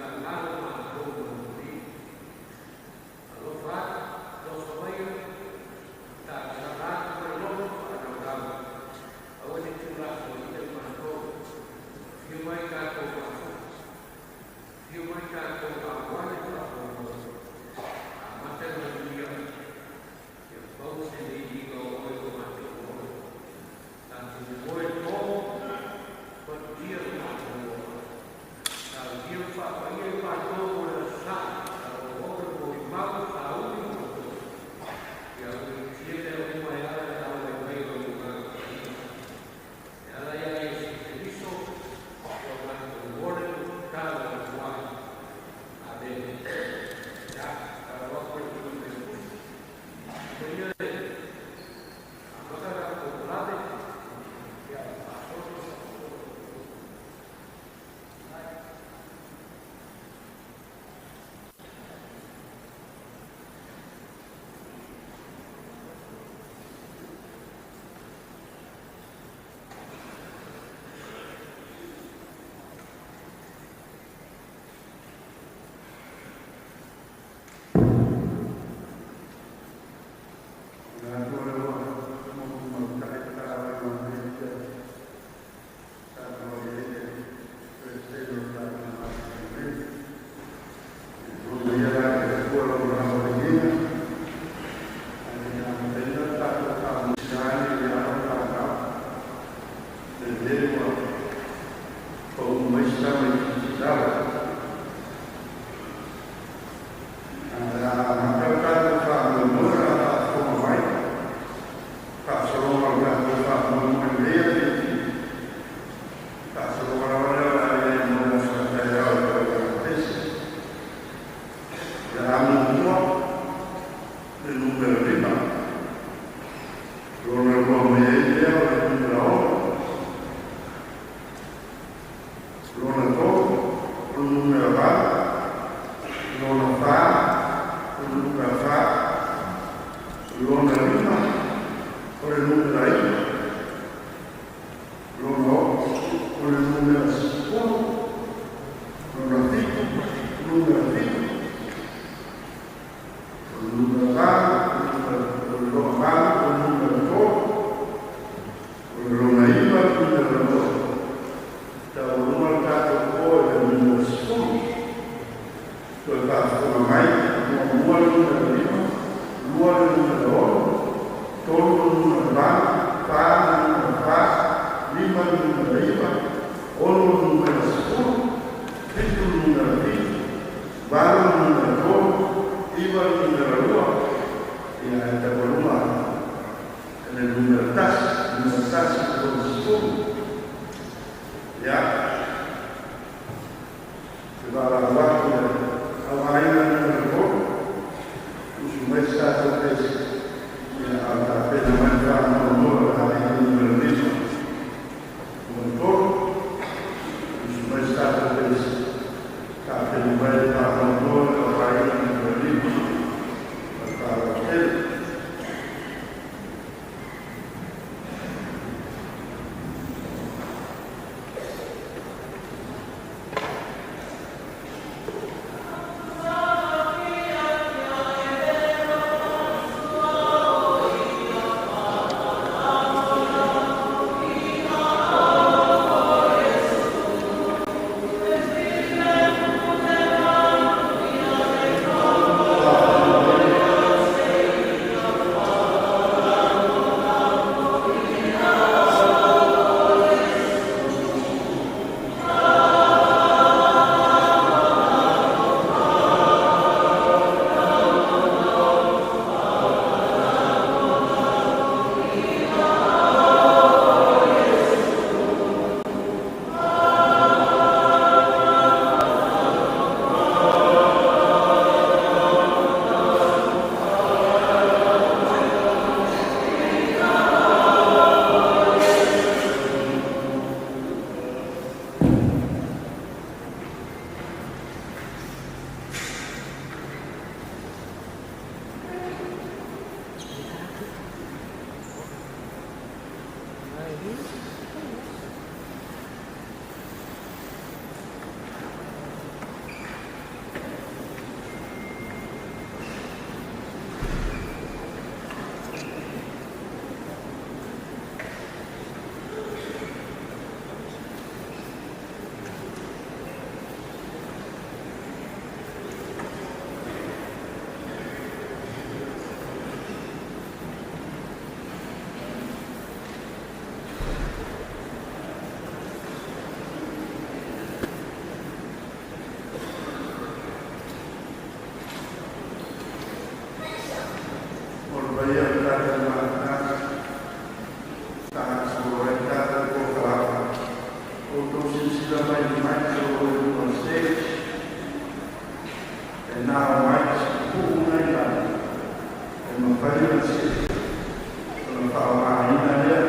Matou manumanuia. Alofa atu, alofa maia, talosaga atu ma le loto faanoanoa, aua e te tuulafoaiina i matou. Afio mai tatou mafuta, afio mai tatou auale faamoemoe, amata le manuia, ia maua se viiga o oe lo matou ola. Tatou moe i le po, malutia lo matou ola. Taulia ma faapaia i matou mo le Aso Sa, o le molimau, sauni ma toto. Ia ulutia mea uma e ala i le auai mai o lou Agaga Paia. E ala ia Iesu Keriso, o matou ole tatalo atu ai. Amene. Ia, tatalo atu le tui mai tusi. Maia le amata la polokalame. Ia, faasolo le faafofoga. Le numera 5, lona lua mai ai lea o le numera 6, lona tolu o le numera 8, lona fa o le numera 4, lona lima o le numera 9, lona o le numera 10, lona 7, numera 7, o le numera 8, o le lona 8 o le numera 3, o le lona 9 le numera 2. Taualuga le tatou po i le numera 10. Toe faafofoga mai, muamua le numera 5, lua le numera 6, tolu le numera 8, fa le numera 4, lima le numera 9, 6 le numera 10, 7 le numera 7, 8 le numera 3, 9 le numera 2, ia e taualuga le numera 1, numera 1 le 10. Ia, te faaaloalo atu le aoaina numera 3, usu mai se tatou pese, ia a o tapena mai le faamoemoe o le aiga numera 5. Numera 3, usu mai se tatou pese, tapena mai le faamoemoe o le aiga numera 5. Ma le faaaloalo tele. Paia o le tatou mafutaga, sa gasolo ai le tatou polokalame. Outou silasila mai i mics o lo o i luga o le stage, e na o mics pupuu na i lalo e mafai ona ona faaaogaina lea,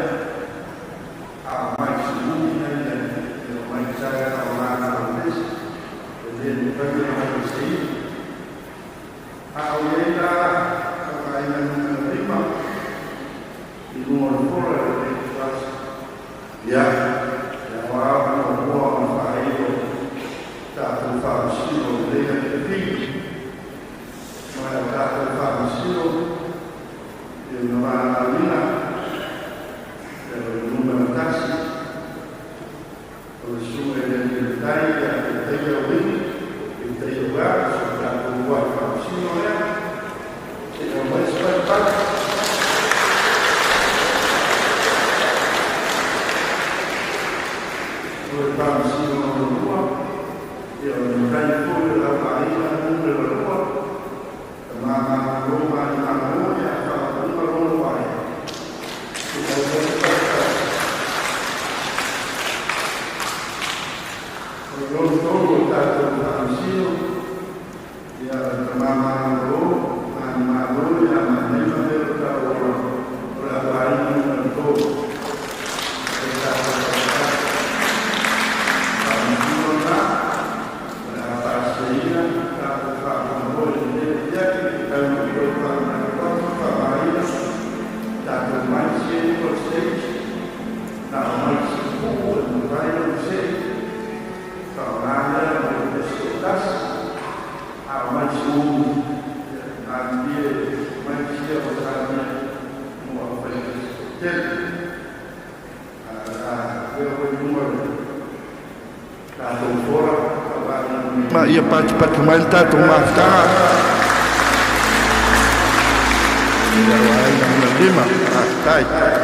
a o mics umi na i ai, e o mics lava e faaaoga na o le pesi, e le mafai ona aveeseina. A o i ai la Tamaaiga numera 5 i luga o le fola i lenei ituaso, ia, e aoao muamua ona faailo tatou faamasino o lenei afiafiga. Ma o tatou faamasino e na valaauina e o le numera 1, o le susuga i le alii matai ia Petaia Uini, Petaia Wells, o tatou uluai faamasino lea. Se i aumai se patipati. O le faamasino lona lua, ia o le matai foi o le aoaiga numera 2, tama malolo manumalo ia Faauuga Lonoaea. Se i aumai se patipati. O le lona tolu o tatou faamasino, ia o le tama malolo manumalo ia Manaia Mero Tauola, o le aoaiga numera 3. O le tatou patipati faamasino na o le a faasiaina tatou faamoemoe i lenei afiafi e taunuu ai faamanatu atu faaaogaina tatou mics ia i luga o le stage. Na o mics pupuu e mafai ona se'i faaaoga lea mo le pesi toatasi, a o mics umi, ia malilie mics ia ua talia mo aufaipesi toatele. A lea ua i luga o le tatou fola Ma ia patipati mai le tatou mafutaga i le Auaaiga numera 5. Faafetai.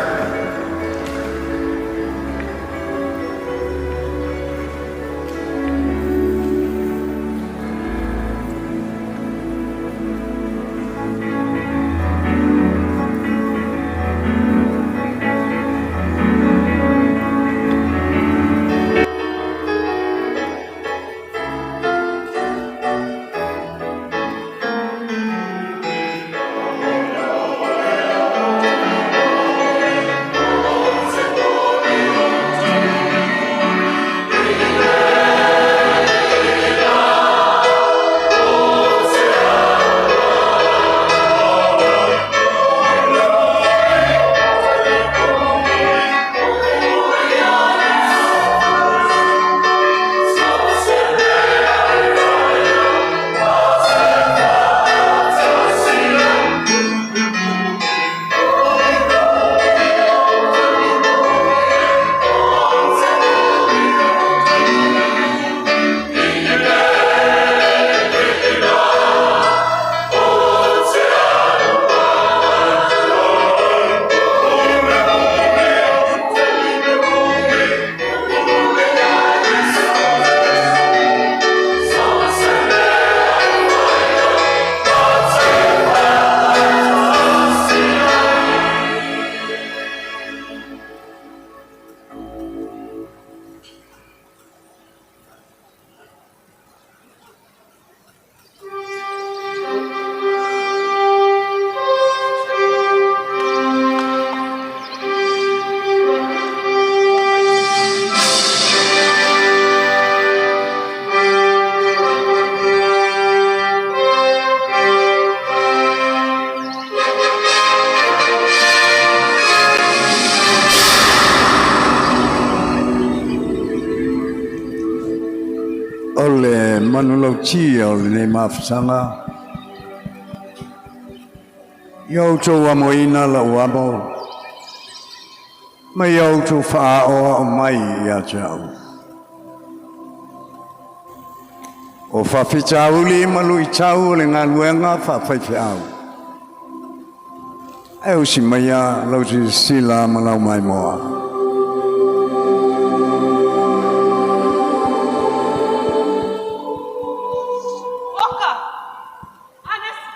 O le manulautia o lenei mafutaga, ia outou amoina lau amo, ma ia outou faaoao mai ia te au. O faafitauli ma luitau o le galuega faafaifeau, ae usi maia lau silasila ma lau maimoa. Oka! Anesi!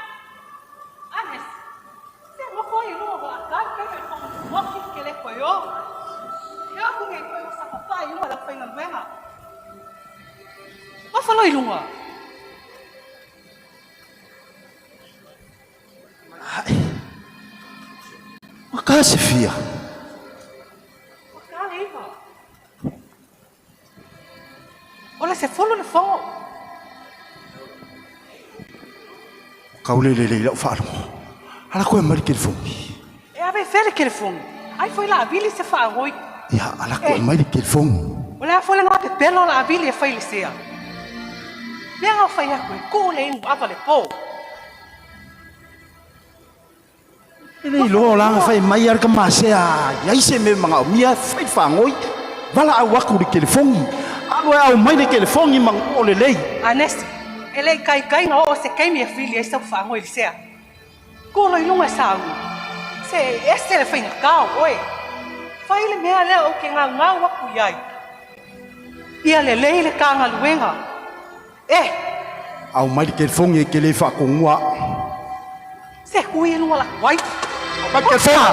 Anesi! Se moka! Nofo loa i luga. Ua ka se fia. Ua ta le 9. O le 10 le fono. Kau le le lau faalogo. Ala koe mai le telefoni. E ave fea le telefoni. Ai foi la avili se faagoi. Ia, ala koe mai le telefoni. O le a foi lena pepelo o le avili e fai i le sea. Mea na o fai atu e kuu le inu ava le po. E le iloa o la fai mai a le kamasea iai se mea manaomia fai le faagoi. Valaau atu i le telefoni. Alu e au mai le telefoni ma o lelei. Anesi, e le i kaikai na oo se taimi e fili ai sau faagoi i le sea. Kuu loa i luga e sauga. Se ese le faigata o oe. Fai le mea lea ou te gaugau atu i ai. Ia lelei le ta galuega. E! Au mai le telefoni e te le faatonua au. Se hui e lua laku ai. Au mai le telefoni.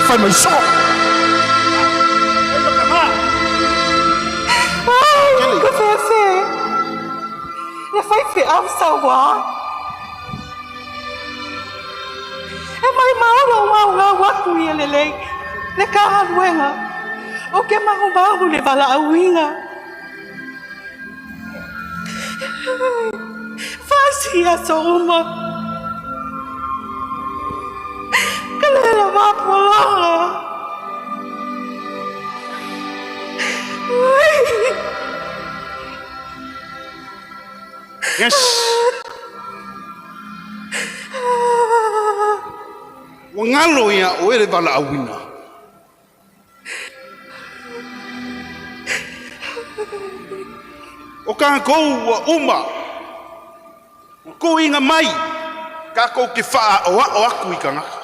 Fai mai soo. Fai mai tama. Ai, ka fefe. Le faifeau sauā. E maumau lou gaugau atu ia lelei le ta galuega. Ou te maumau i le valaauina. 40 aso uma. Ka le lava pologa. Yes. Ua galo ia oe le valaauina. O kākou ua uma, ua tuuina mai kākou te faaʻoaʻo atu i tagata.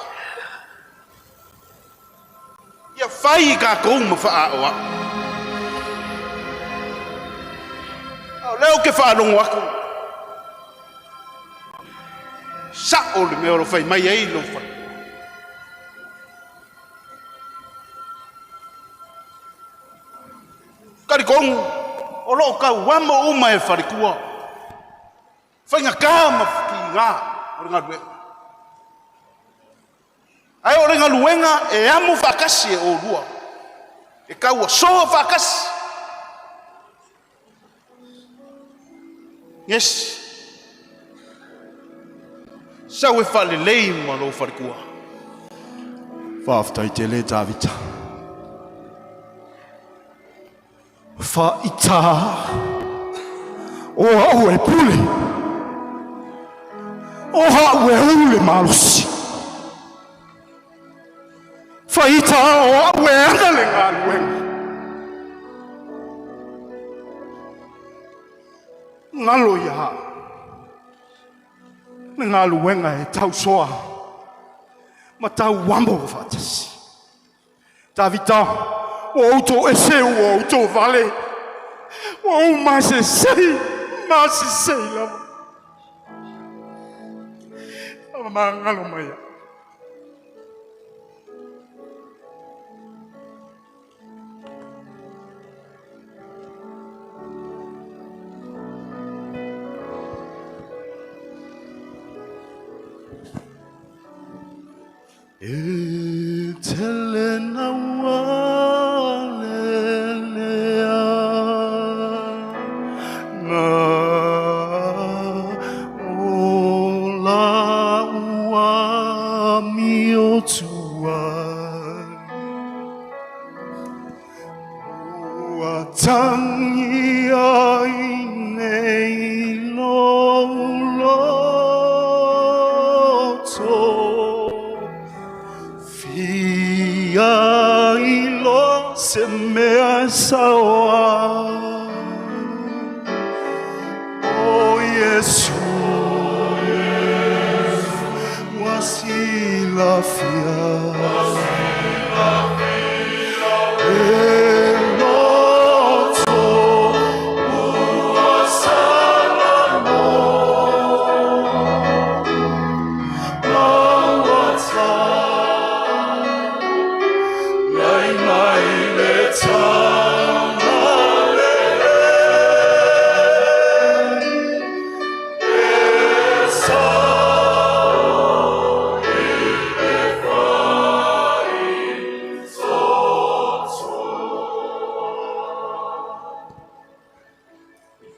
Ia fai i kākou ma faaʻoaʻo. A o lea ou te faalogo atu, saʻo le mea o lo fai mai ai lou faletua. Talitonu, o lo o tauamo uma e faletua, faigata ma tiga o le galuega. Ae o le galuega e amo faatasi e oulua, e tauasoa faatasi. Yes. Sau e faalelei ma lou faletua. Faafetai tele Tavita. Faaita o au e pule. O hau e ou le malosi. Faita o au e ana le galuega. Galo ia le galuega e tausoa ma tauamo faatasi. Tavita, ua ou toese, ua ou tovale, ua ou masesei, masesei lava. Magalo mai au. E tele na ua lelea na o la ua mio tuai. Ua tangi ai nei lou loto Fia iloa se mea e sao ai O Iesu ua silafia E loto ua salamo Lai mai le tama.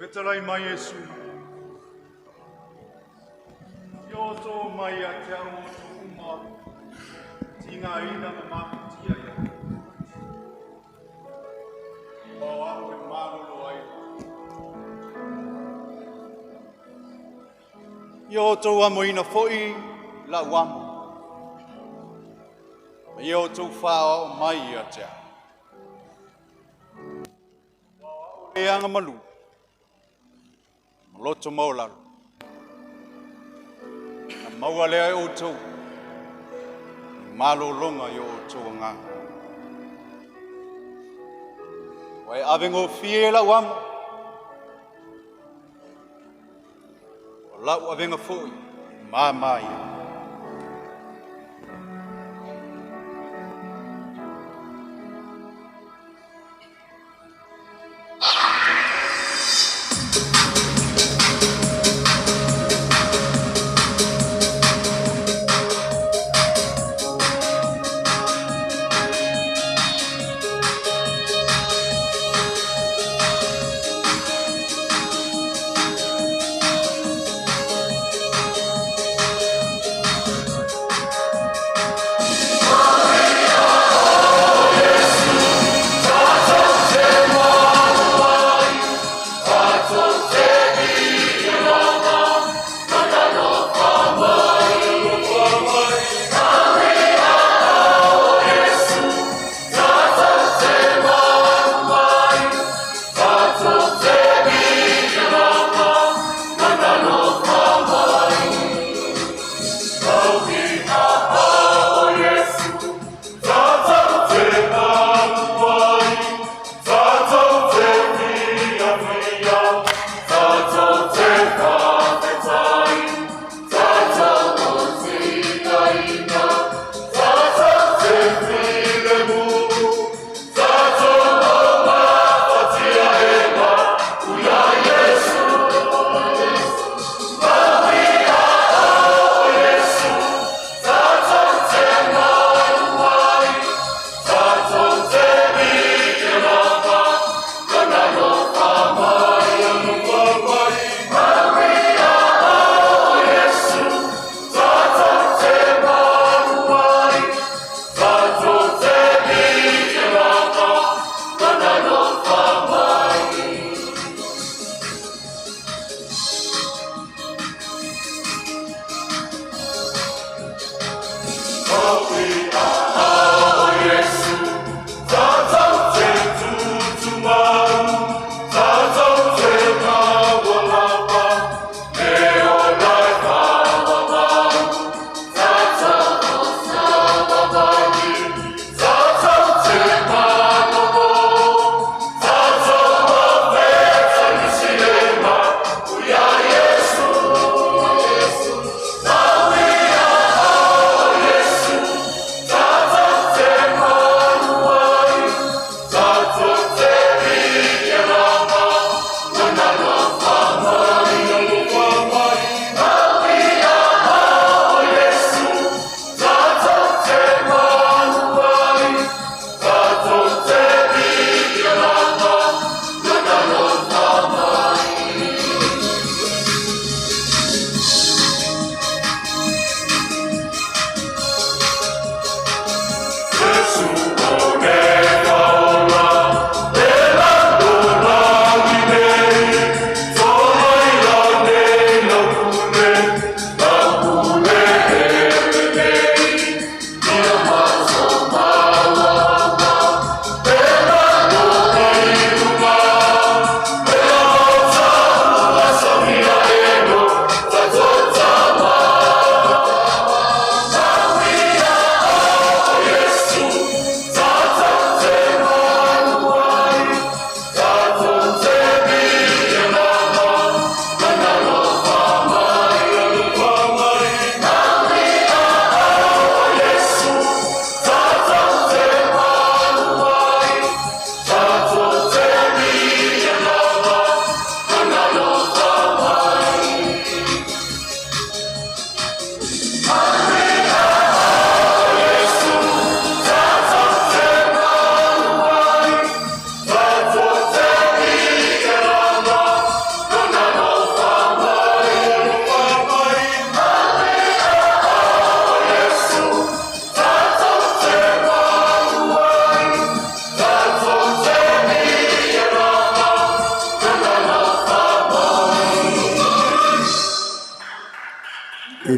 Fetalai mai Iesu. Ia outou omai ia te au outou uma tigaina ma mafatia ia. Ma o au e malolo ai. Ia outou amoina foi la'u amo. Ma ia outou faaoao mai ia te au. Ua o a'u le agamalu, ma loto maualalo. Na maua lea e outou, le malologa i o outou agaga. Ua e avegofie la'u amo, o la'u avega foi, e māmā ia.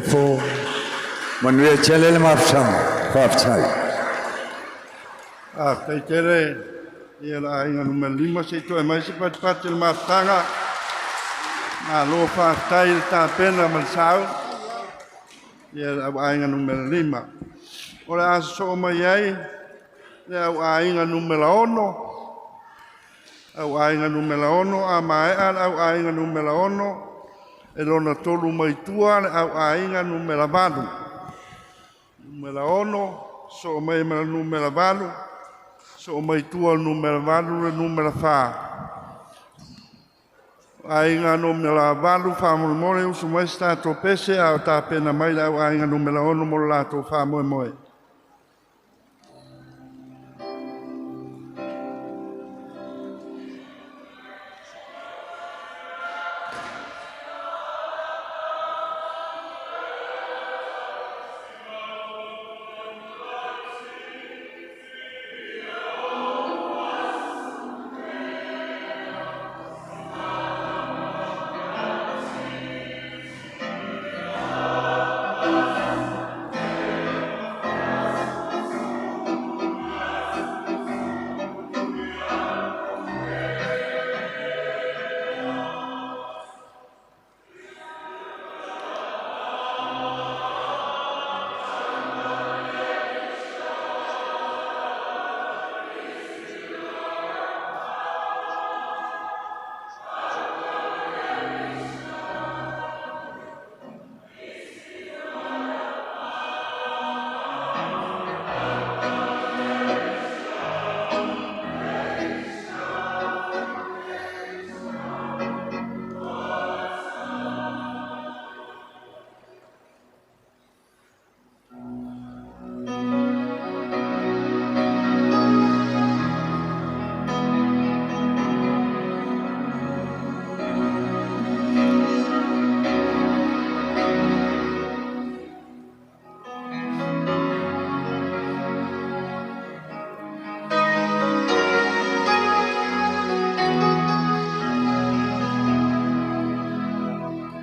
84. Manuia tele le mafutaga. Faafetai. Faafetai tele ia le aiga numera 5 se i toe mai se patipati o le mafutaga. Malo faafetai i le tapena ma le sau ia le au aiga numera 5. O le a sosoo mai ai le au aiga numera 6. Au aiga numera 6 a maea le au aiga numera 6 e lona tolu mai tua le au aiga numera 8. Numera 6 soo mai ma le numera 8, soo mai tua le numera 8 le numera 4. Aiga numera 8 faamolemole usu mai se tatou pese a o tapena mai le au aiga numera 6 mo le latou faamoemoe.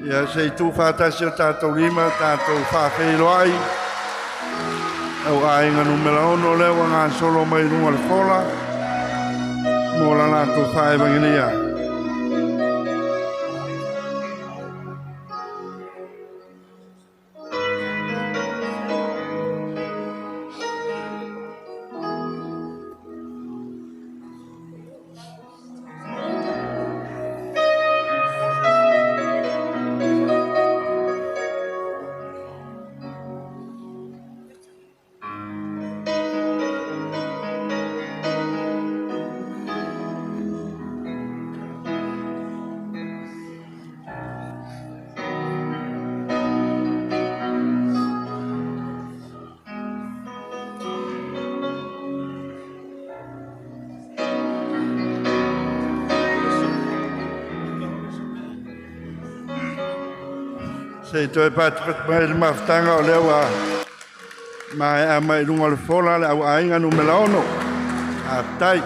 Ia se i tuufaatasi o tatou lima tatou faafeiloai au aiga numera 6 lea ua gasolo mai luga o le fola mo la latou faaevagelia. Se i toe patupatu mai le mafutaga o lea ua maea mai i luga o le fola le au aiga numera 6. Faafetai.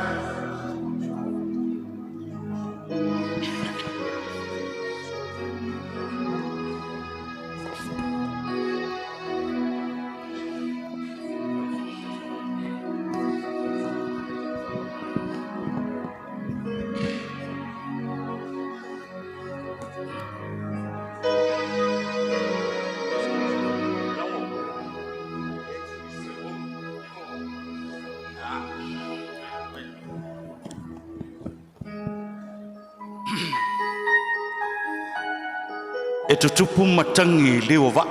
E tutupu matagi i liu o vaa,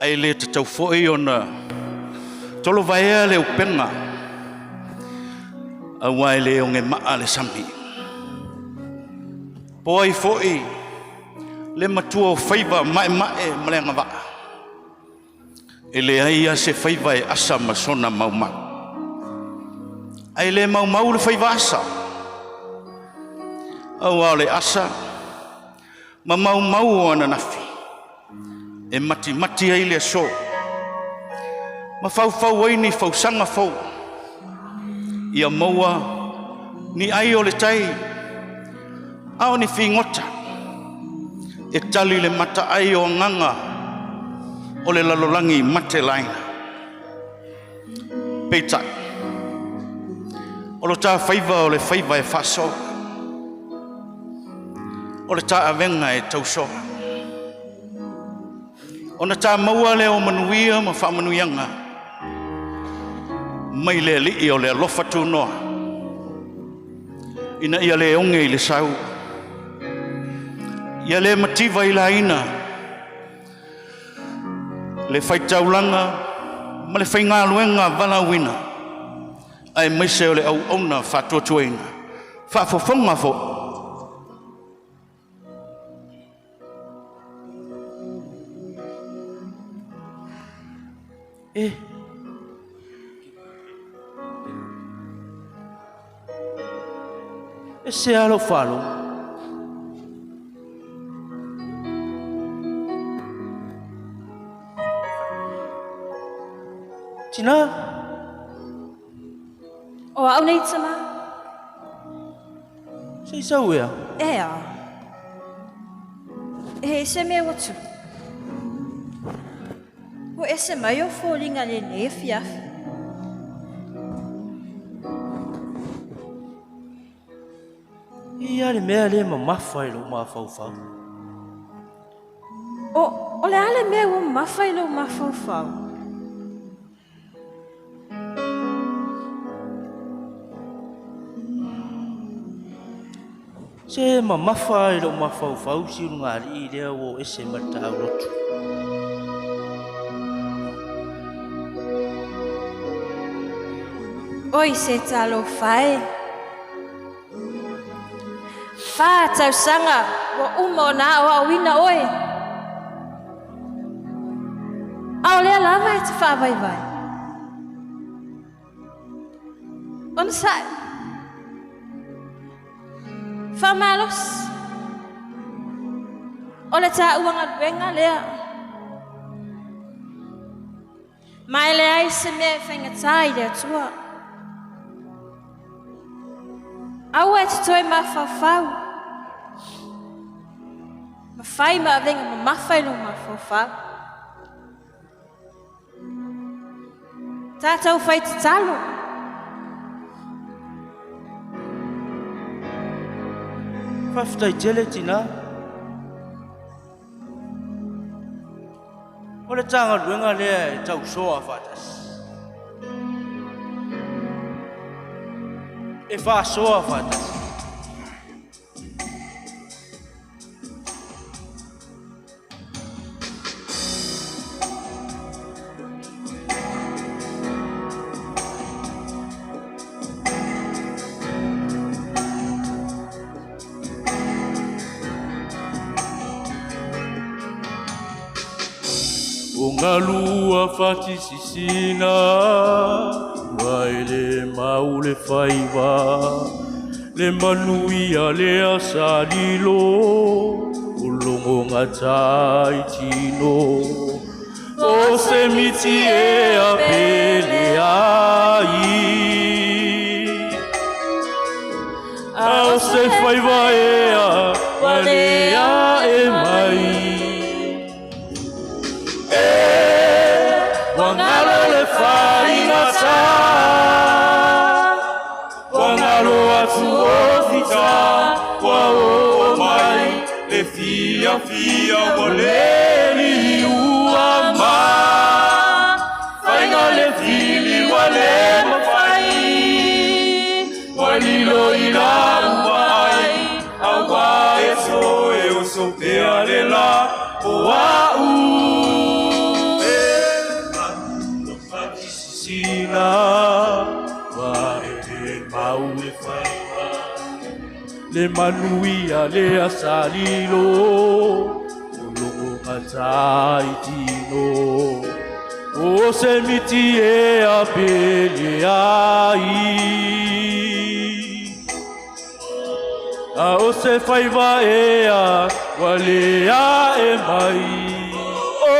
ae le tatau foi ona tolovaea le upega, aua e le ogemaa le sami. Po ai foi le matua o faiva maemae ma le agavaa, e leai lava se faiva e asa ma sona maumau. Ae le maumau le faiva asa, aua o le asa ma maumau o ananafi e matimati ai le aso ma faufau ai ni fausaga fou ia maua ni ai o le tai a o ni figota. E tali le mataai o agaga o le lalolagi matelaina. Peitai, o lo ta faiva o le faiva e faasoa, o le ta avega e tausoa. Ona ta maua lea o manuia ma faamanuiaga mai le Alii o le alofa tunoa, ina ia le oge i le sau, ia le mativa i laina le faitaulaga ma le faigaluega valaauina, aemaise o le auauna faatuatuaina faafofoga foi. E. E se alo falo. Tina. O au nei tama. Se i sau ea. Ea. E se mea ua tupu. Ua ese mai ou foliga lenei afiafi. Ia le mea le mamafa i lou mafaufau. O, o le a le mea ua mamafa i lou mafaufau? Se mamafa i lou mafaufau si ulugalii lea ua o ese ma le taaulotu. Oi se talofa e. Fa tausaga ua uma ona aoaoina oe. A o lea lava e te faavaivai. Onosai. Faamalosi. O le taua galuega lea. Ma e leai se mea e faigata i le Atua. Aua e te toe mafaufau. Ma fai ma avega mamafa i lou mafaufau. Tātou whai tatalo. Faafetai tele tina. O le tagaluega lea e tausoa faatasi. E faasoa faatasi. O galua fatisisina ua e le mau le faiva le manuia lea sa lilo o logo gata i tino o se miti e a pele ai a o se faiva e a walea e mai e ua galo le faigata ua galo atu o fita ua oo mai le fiafia ua le liua ma faiga le fili ua le mafai ua lilo i lau ai auā e toe oso pea le lā o a'u e Fatisisina ua e le mau le faiva le manuia lea sa lilo o logo gata i tino o se miti e a pele ai a o se faiva e a walea e mai oh.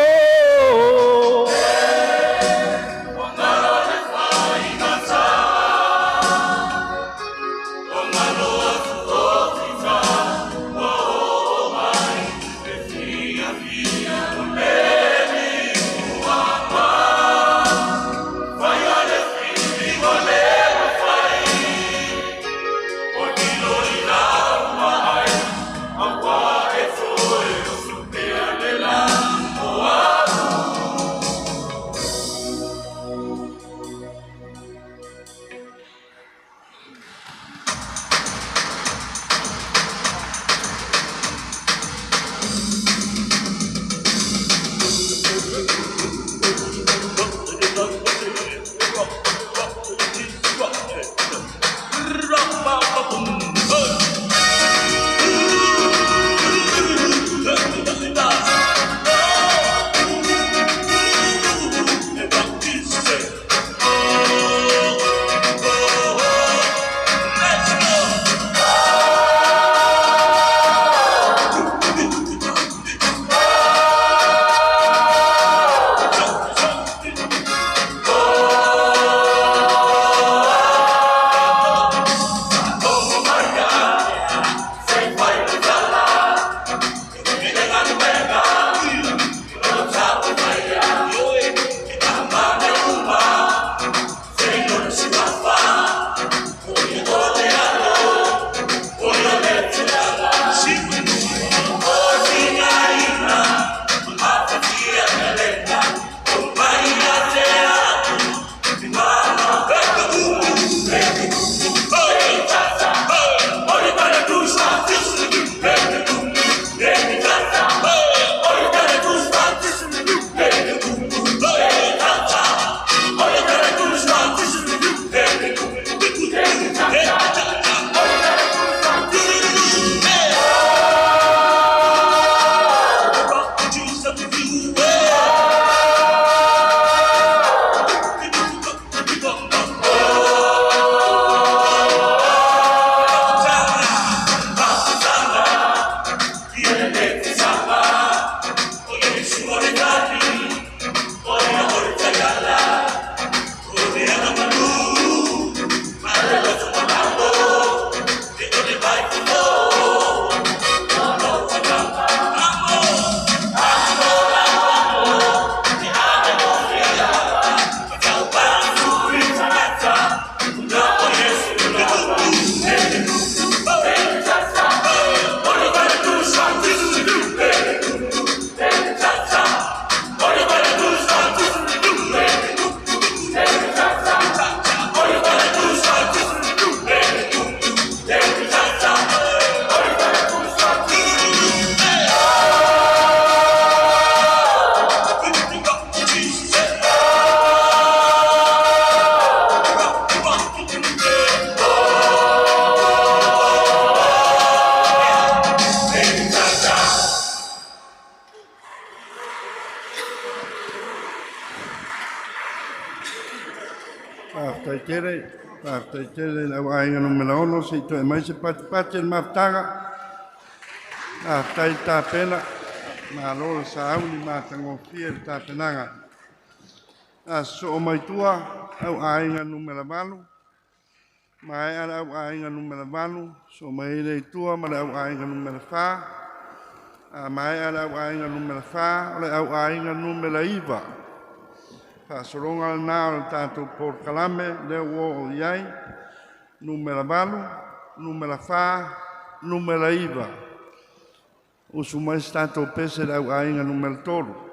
tele, faafetai tele i le auaiga numera 6, se i toe mai se patipati le mafutaga. Faafetai tapena, malo le sauni matagofie le tapenaga. Soo mai tua, auaiga numera 8, maea le auaiga numera 8, soo mai le tua ma le auaiga numera 4, a maea le auaiga numera 4, o le auaiga numera 9. Faasologa lena o le tatou polokalame lea ua oo i ai, numera 8, numera 4, numera 9. Usu mai se tatou pese le auaiga numera 3.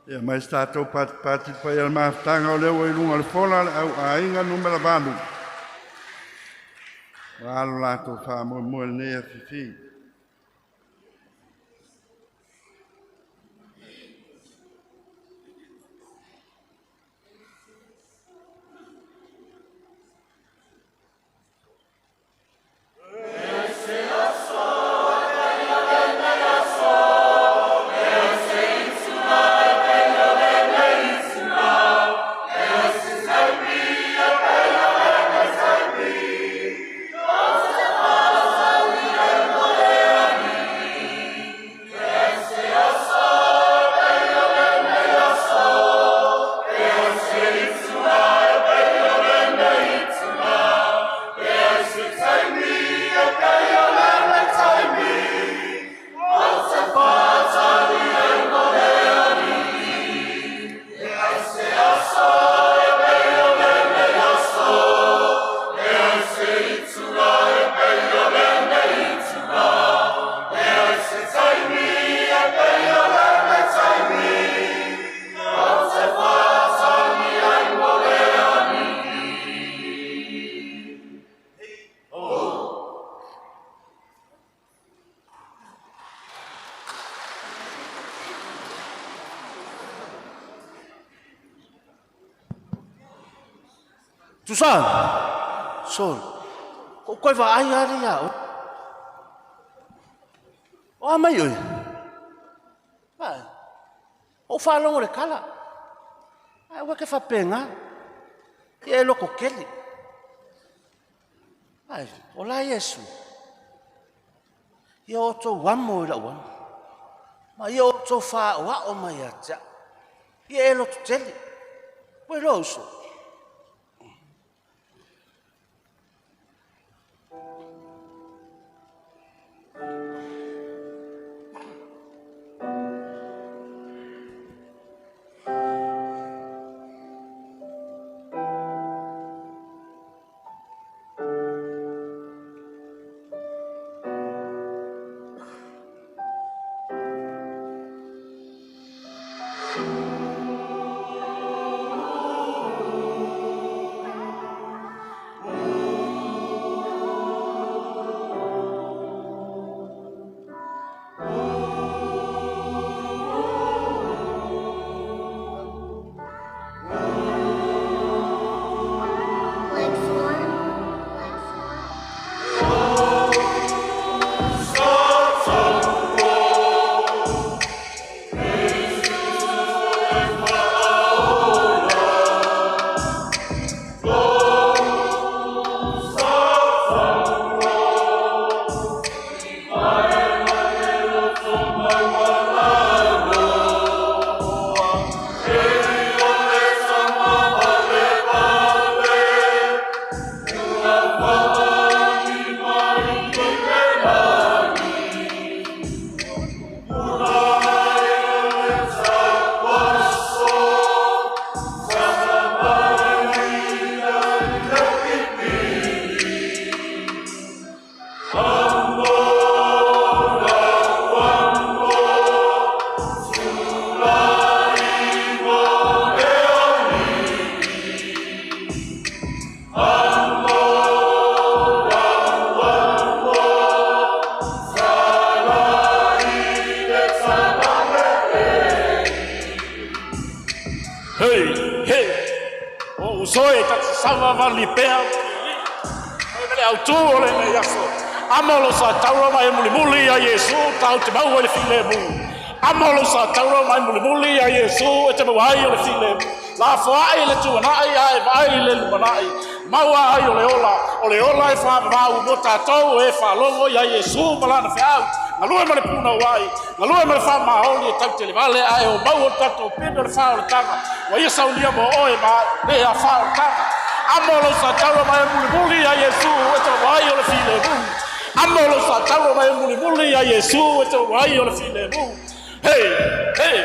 Ia mai se tatou patipati pai le mafutaga o lea ua i luga o le fola le auaiga numera 8. Ua alo latou faamoemoe lenei afifi. Tusa, sol, ko koe wa ai ari ia o. O a mai oi. Vai. O whalongo le kala. Ai ua ke whapenga. Ia e loko keli. Ai, o la Yesu. Ia o tō wamo i la wamo. Ma ia o tō wha o ao mai atia. Ia e loto tele. Ue lo uso. Thank Hei, hei. O uso e ta savavali pea. Oi le autu o lenei aso. Amo lo sa tauro mai mulimuli a Iesu tau te maua i le filemu. Amo lo sa tauro mai mulimuli a Iesu e te maua ai o le filemu. La foai le tuanai a e vaai le lumanai. Maua ai o le ola, o le ola e whaavavau mo tātou e whaalogo i a Iesu ma lana feau. Galue ma le puna wai, galue ma le whaamaoli e tau te le vale a e o mau o tātou pine o le wha o le tanga. Wa ia saunia mo oe ma le a wha o le tanga. Amo lo sa tauro mai mulimuli a Iesu e te wai o le filemu. Amo lo sa tauro mai mulimuli a Iesu e te wai o le filemu. Hey, hey.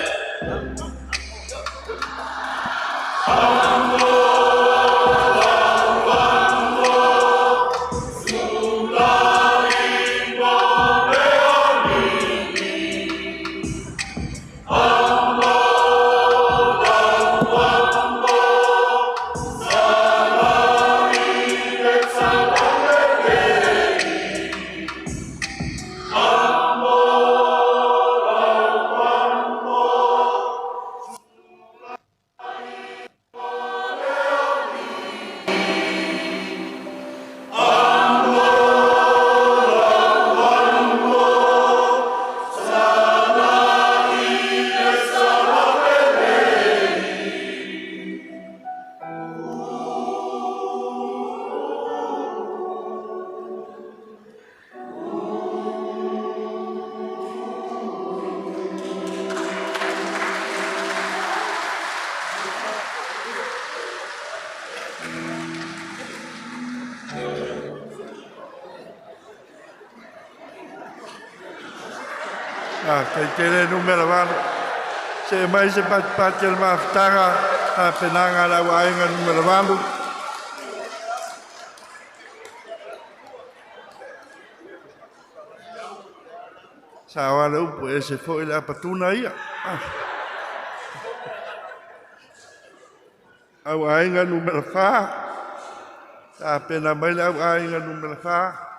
Ah, kei tele numera 8. Se mai se patipati o le mafutaga tapenaga a le auaiga numera 8. Sa oa le upu e ese fo'i le apatuna ia. Ah. Auaiga numera 4. Tapena mai le auaiga numera 4.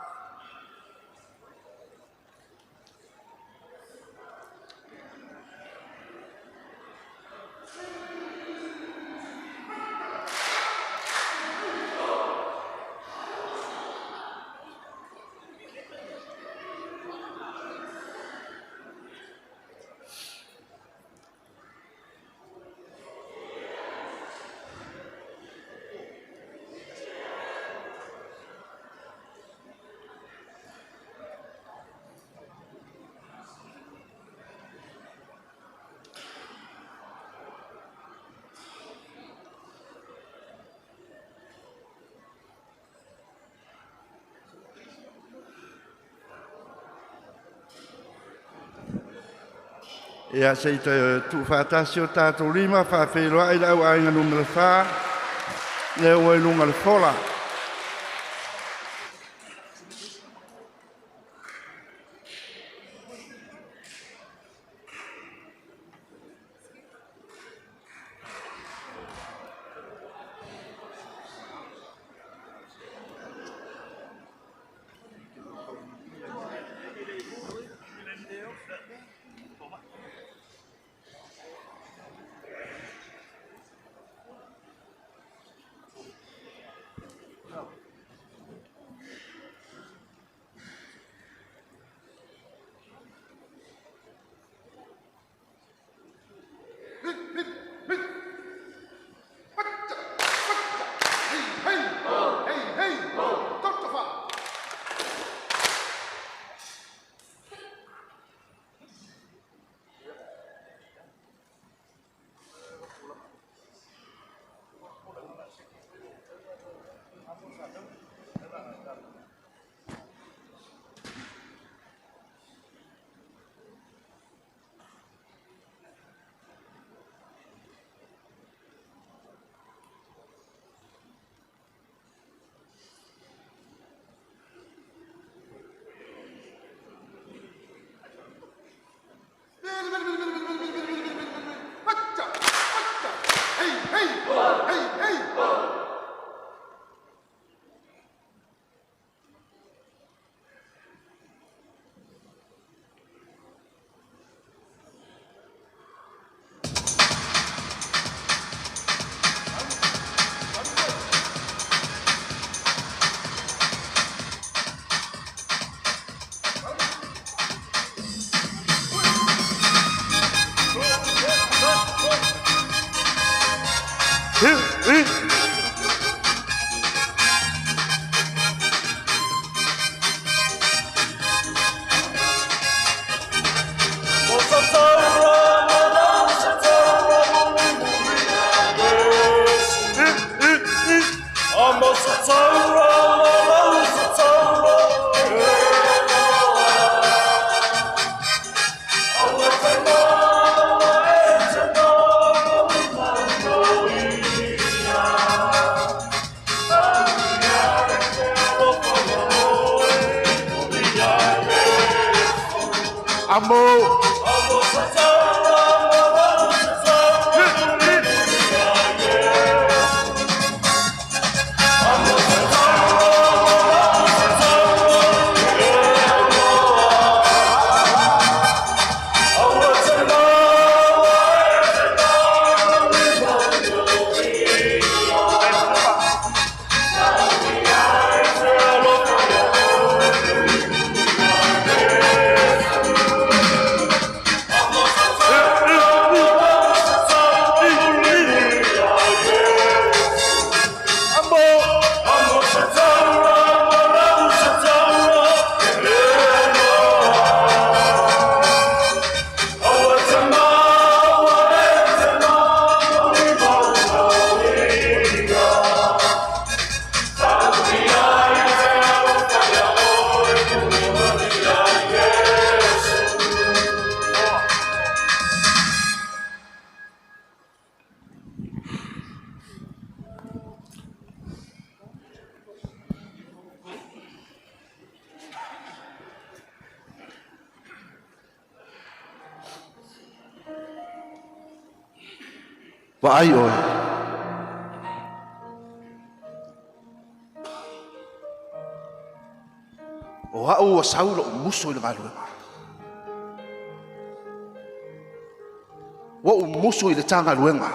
Ia se i te tuufaatasi o tatou lima faafeiloai le auaiga numera 4 le ua i luga le fola. Amo. Vaai oe. O au ua sau lo'u musu i le galuega. Ua ou musu i le tagaluega.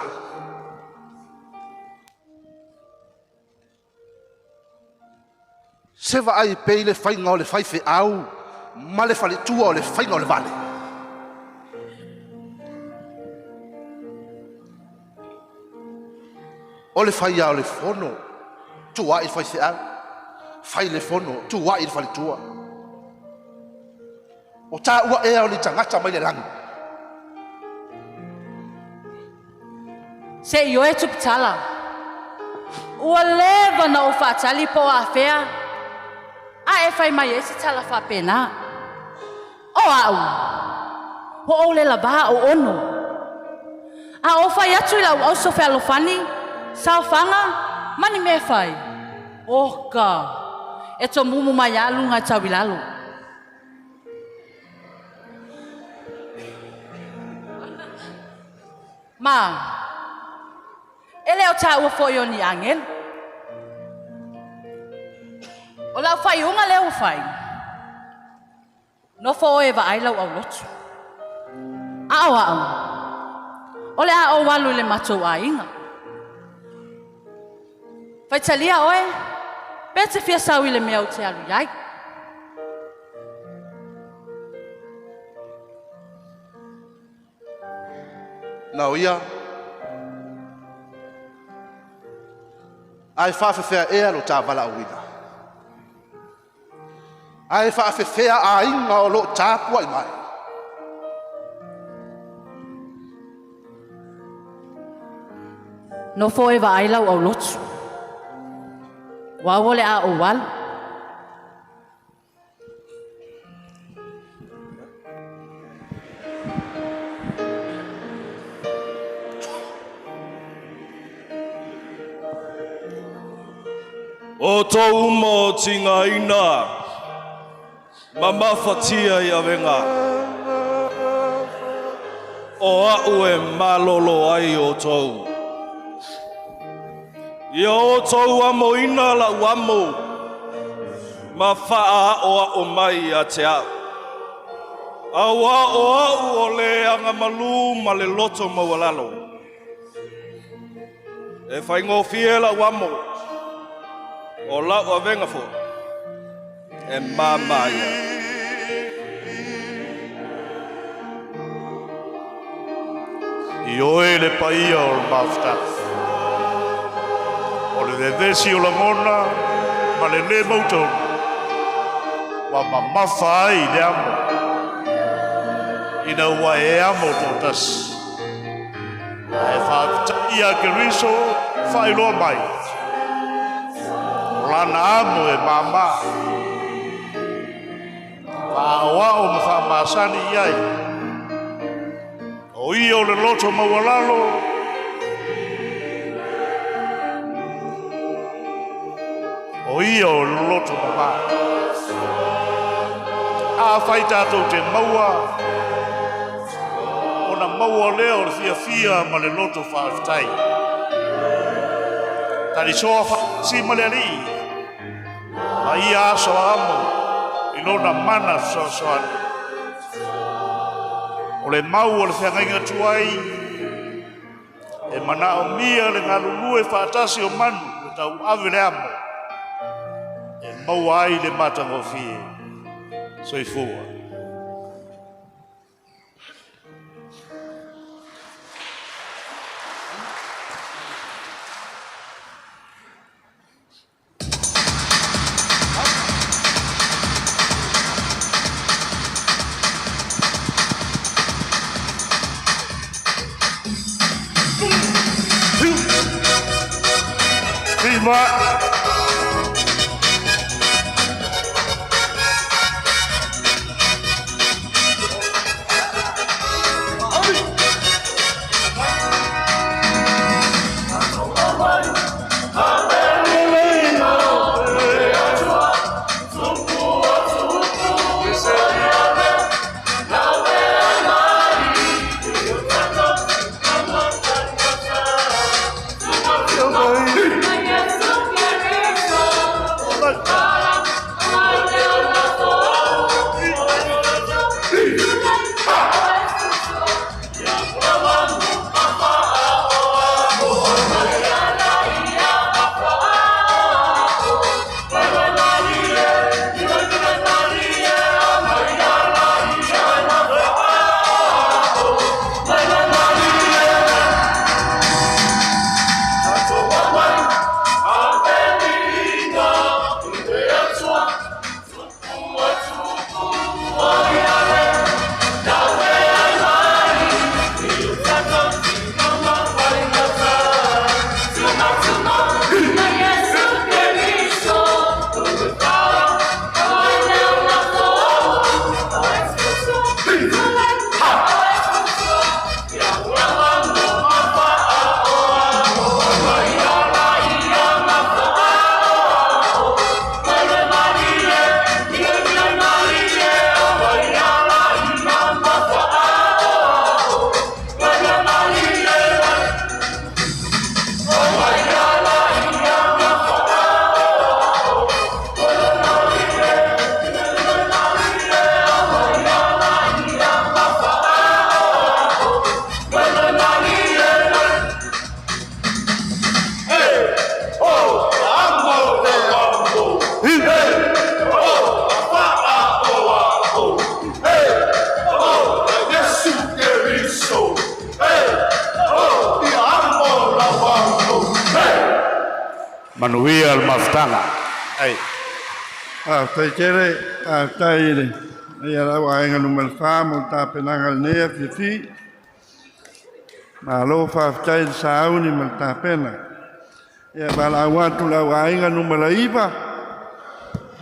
Se vaai pei le faiga o le faifeau ma le faletua o le faiga o le vale. O le faia o le fono, tuai le faifeau, fai le fono, tuai le faletua. O tāua ea o ni tagata mai le lagi. Se i oe Tuputala. Ua leva na ou faatali po o afea. A e fai mai ai se tala faapena. O au, ua ou le lavā o ono. A ou fai atu i lau auso fealofani, saofaga ma ni mea e fai. Oka, e tomumu mai lava luga e tau i lalo. Ma, e le o taua foi o ni agelu. O lau faaiuga lea ua fai. Nofo oe e vaai lau aulotu. A o au, o le a ou alu i le matou aiga. Faitalia oe, pe te fia sau i le mea ou te alu i ai. Na o ia. Ae faafefea ea lo ta valaauina. Ae faafefea aiga o loo tapuai mai. Nofo e vaai lau aulotu. O au o le a ou alu. O tou uma o tigaina, mamafatia i avega, o a'u e malolo ai outou. Ia outou amoina la'u amo, ma fa'aaʻoaʻo mai ia te a'u. Auā o a'u o le agamalū ma le loto maualalo. E faigofie la'u amo, o la'u avega fo'i, e māmā ia. I oe le paia o le mafutaga. O le vevesi o lagona ma le lē mautonu ua mamafa ai le amo ina ua e amo toatasi. Ae faafetai ia Keriso faailoa mai o lana amo e māmā, faaoao ma faamasani i ai. O ia o le loto maualalo, o ia o le loto mamā. Afai tatou te maua, ona maua lea o le fiafia ma le loto faafetai. Talisoa faatasi ma le Alii ma ia aso amo i lona mana fesoasoani. O le mau o le feagaiga tuai e manaomia le galulue faatasi o manu e tauave le amo e maua ai le matagofie. Soifua. Prima. Manuia le mafutaga. Ai. Faafetai tele, faafetai i le ia lau aiga numera 4 mo le tapenaga o lenei afiafi. Malo faafetai i le sauni ma le tapena. Ia valaau atu le au aiga numera 9,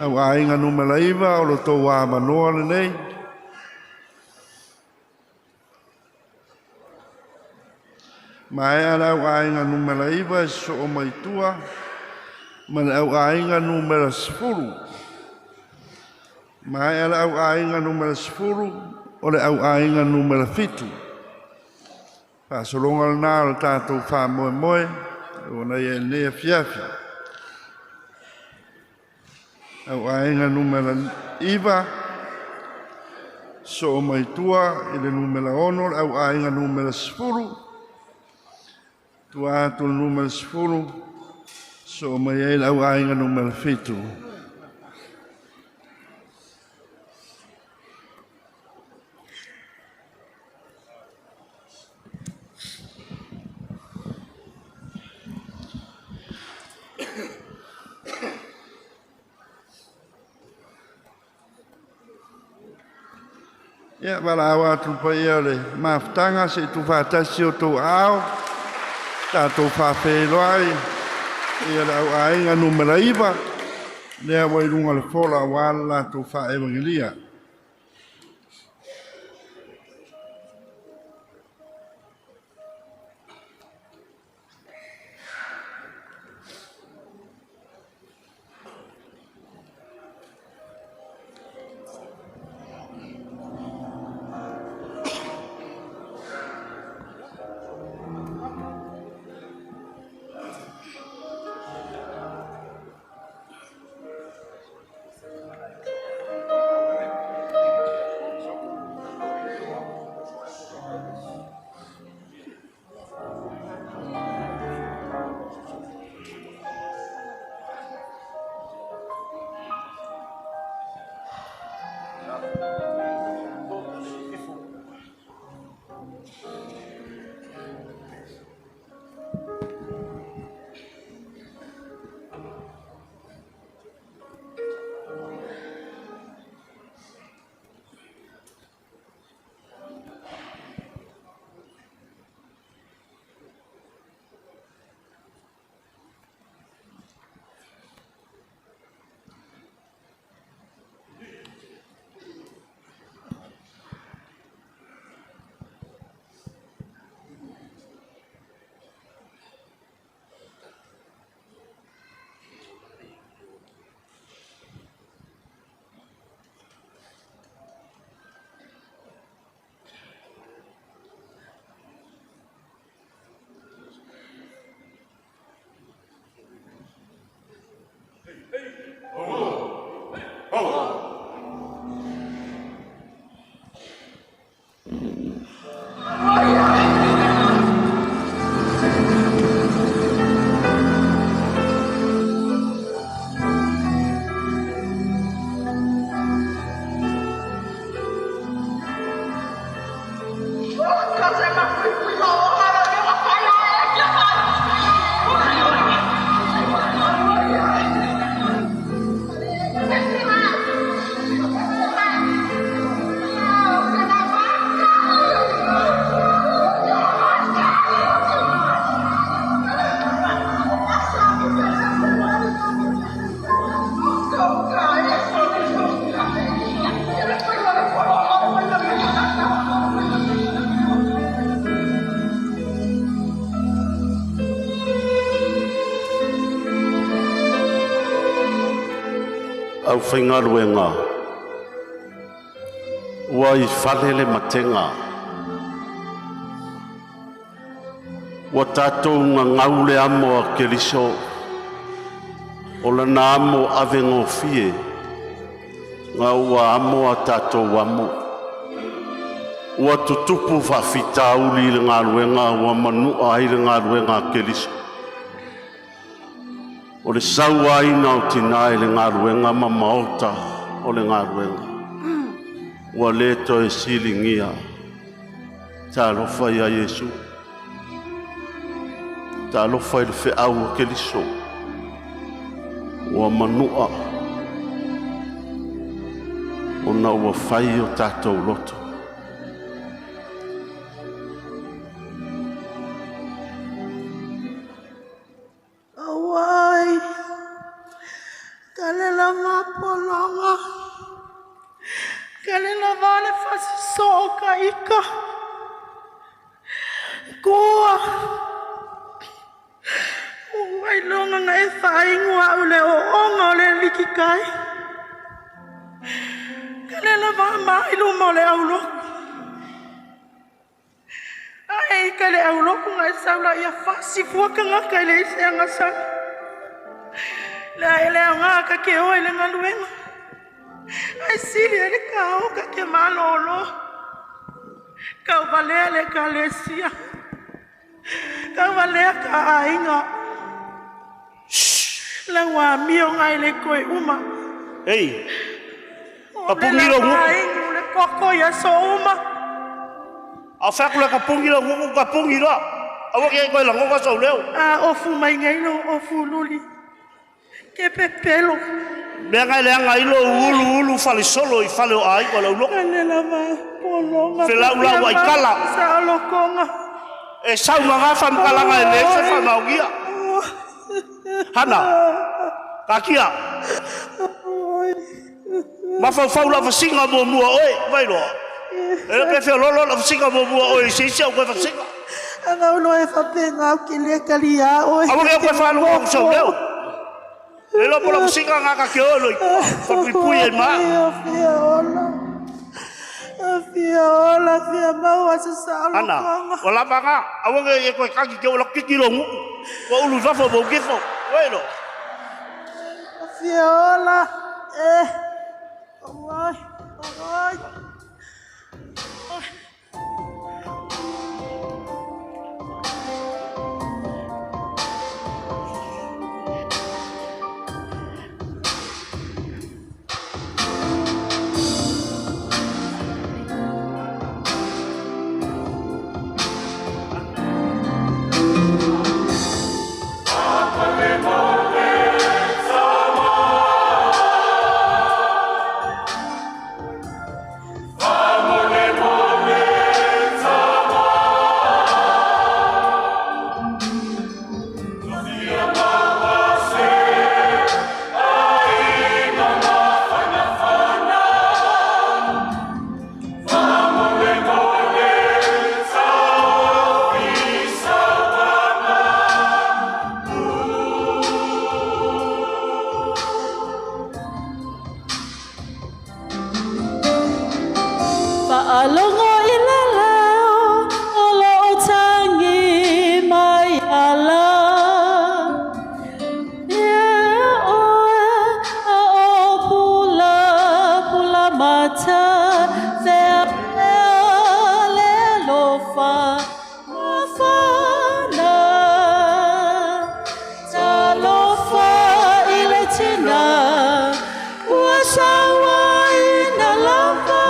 au aiga numera 9 o lo outou avanoa lenei. Maea le au aiga numera 9 e sosoo mai tua ma le au aiga numera 10. Maea le au aiga numera 10 o le au aiga numera 7. Faasologa lena o le tatou faamoemoe ua na ia i lenei afiafi. Au aiga numera 9 sosoo mai tua i le numera 6 le au aiga numera 10. Tua atu le numera 10 sosoo mai ai le au aiga numera 7. Ia, valaau atu i le paia o le mafutaga se i tuufaatasi o outou aao, tatou faafeiloai ia le au aiga numera 9, lea ua i luga o le fola aua le latou faaevagelia. Aufaigaluega ua i fale le matega, ua tatou gagau le amo a Keriso, o lana amo avegofie, ga ua amo a tatou amo. Ua tutupu faafitauli i le galuega ua manua ai le galuega a Keriso. O le sauaina o tinā i le galuega ma maota o le galuega, ua le toe siligia. Talofa ia Iesu, talofa i le feau a Keriso, ua manua ona ua fai o tatou loto. Auai, ka le lava pologa, ka le lava le fasiso'o ka ika. Kua, ua iloga na e faainu a'u le oo'oga o le likikai. Ka le lava mai luma o le aulotu. Ae i ka le aulotu na e saula ia fasi fua kagaka i le ise agasala. Le ae le aoga ka ke oe le galuega. Ae sili ai le kao ka ke malōlō. Kauvalea le ekalesia. Kauvalea ka aiga. Lau amioga e le toe uma. Ei, O le kapungi lau lava nguku. ainu le koko i aso uma. A whaku le kapungi lau nguku kapungi loa. Aua ke koe langoka sau leo. A ofu mai nei lo ofu luli. Ke pepelo. Mea na e leaga ai lou uluulu falesolo i fale o aiga o le aulogo. Ale lava pologa. Felaulau ai tala. Saolotoga. E sau gaga faamatalaga e leai se faamaonia. Hana, taatia. Mafaufau lau fasiga muamua oe, Vailoa. E le pe feololo lau fasiga muamua oe i se isi au koe fasiga. Agaulo e faapena ou te le taliā oe. Aua ne koe faalogo atu sau leo. Le iloa po o lau fasiga na ta te o i loi falepuipui ai ma au. Fia ola. Fia ola, fia maua se Hana, saolotoga. ua lava na. Aua ne i e toe kagi te o lau titi lou nuu. Ua ulu i fafo ma ou kefo. Vailoa. Fia ola. E. Oi, oi. Faalogo i le leo o loo tagi mai ala. Ia oe a o pula pula mata fea lea le alofa mafana. Talofa i le tina ua sauaina lava.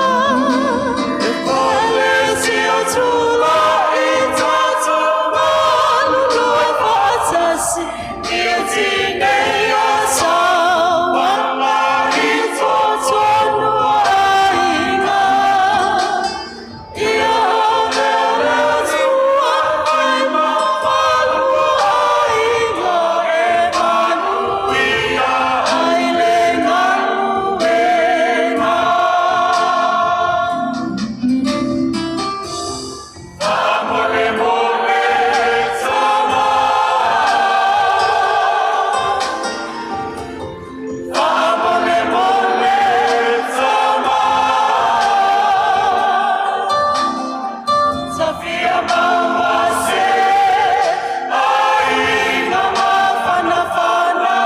Ekalesia tula i tatou malulu e faatasi ia tinei o sauaga i totonu o aiga. Ia avea le Atua e mamalu o aiga e manuia ai le galuega. Safia maua se aiga mafanafana.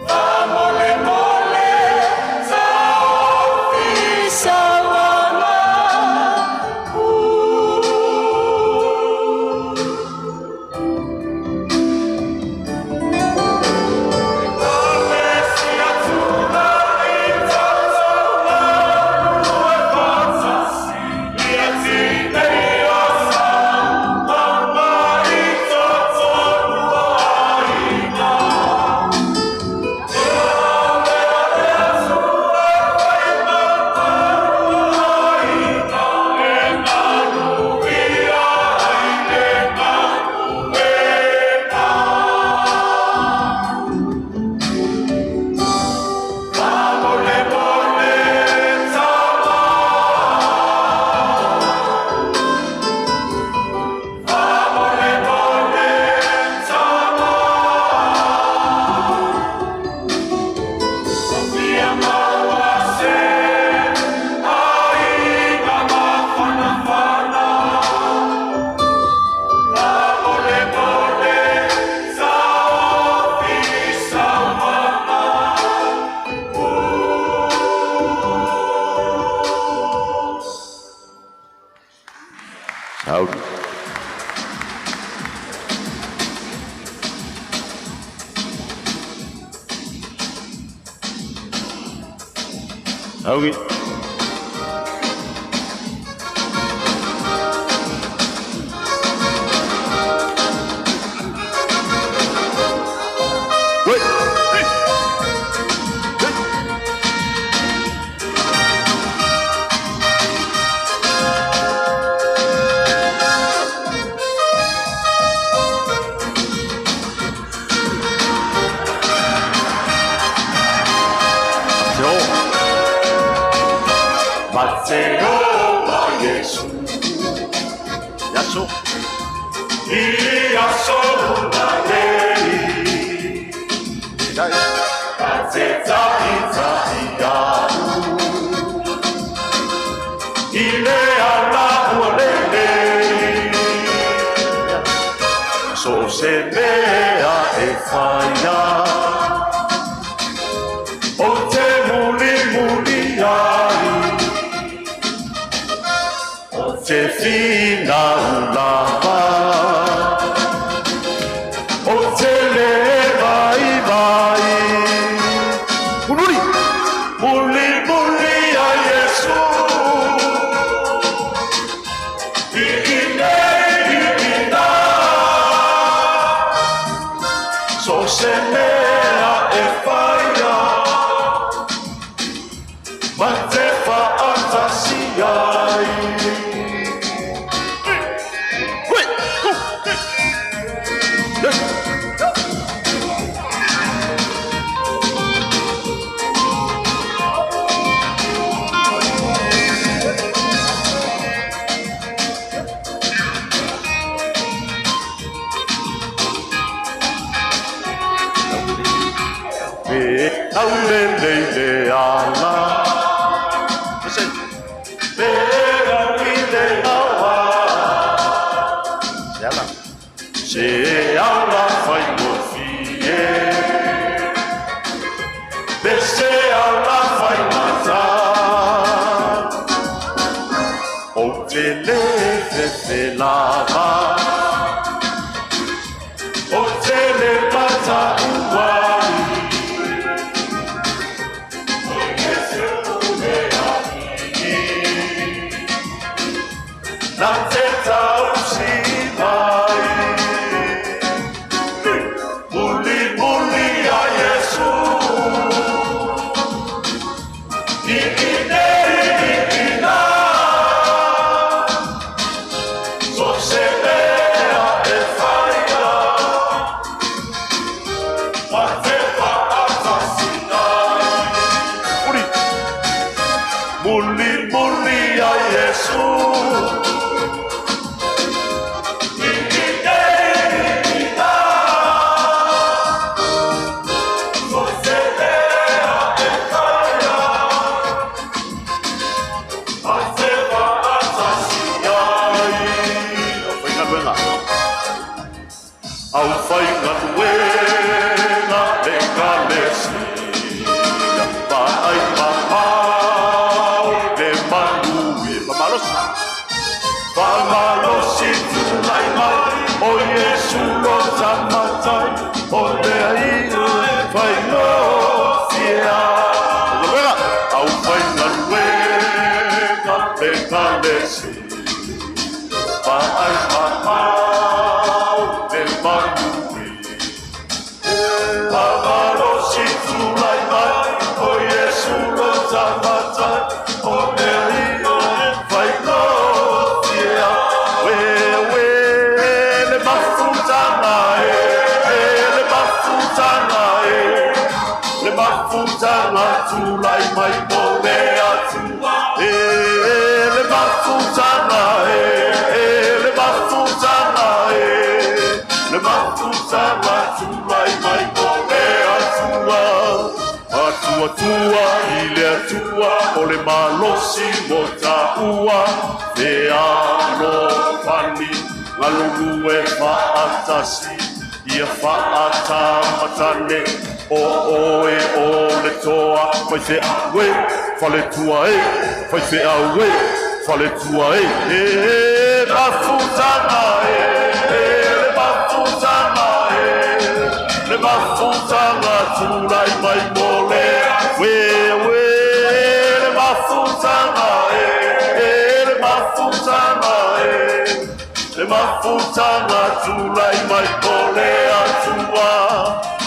Faamolemole taofi sauaga. Sauli. Sauli. Oi. se mea e whaia O te muli muli ai O te whina ulava O te le vai vai Muli muli muli a Yesu I i nei i nā So se mea e whaia Ma te whaatasi ai Hui, hu, hi. Pe au le le le ala Listen. Pe au i le awa Se ala Se ala whai mo fie Pe se ala whai mata O te le fe fe lava O te le pata uai Na te tau si mai Muli muli a Yesu I i nei i i nā So se mea e whaia Ma te whaatasi ai Muli Muli muli a Yesu I i nei i nā So se mea e whaia Ma te whaatasi ai Au whaingaluega Au whaingaluega le kalesia Vaai mamao le manu e Mamalosi Famalosi tulai mai O Yesu lo tamatai O lea i whaingofia Galuega Au whaingaluega le kalesia Vaai mamao le manu e Famalosi tulai mai O Yesu lo tamatai O lea i whaingofia We we le mafutanga e le mafutanga e le mafutanga tulai mai mo le atua e le mafutanga e le mafutanga e le mafutanga tulai mai mo le atua Atua tua i le atua o le malosi mo taua Te alo fani ngalulu e faatasi Ia faatamatane o oe o le toa Fai fe au e, fale tua e, fai fe au e, fale tua e E mafutanga e, e le mafutanga e Le mafutanga tulai mai mo le We we le mafutanga e, e le mafutanga e Le mafutanga tulai mai mo le atua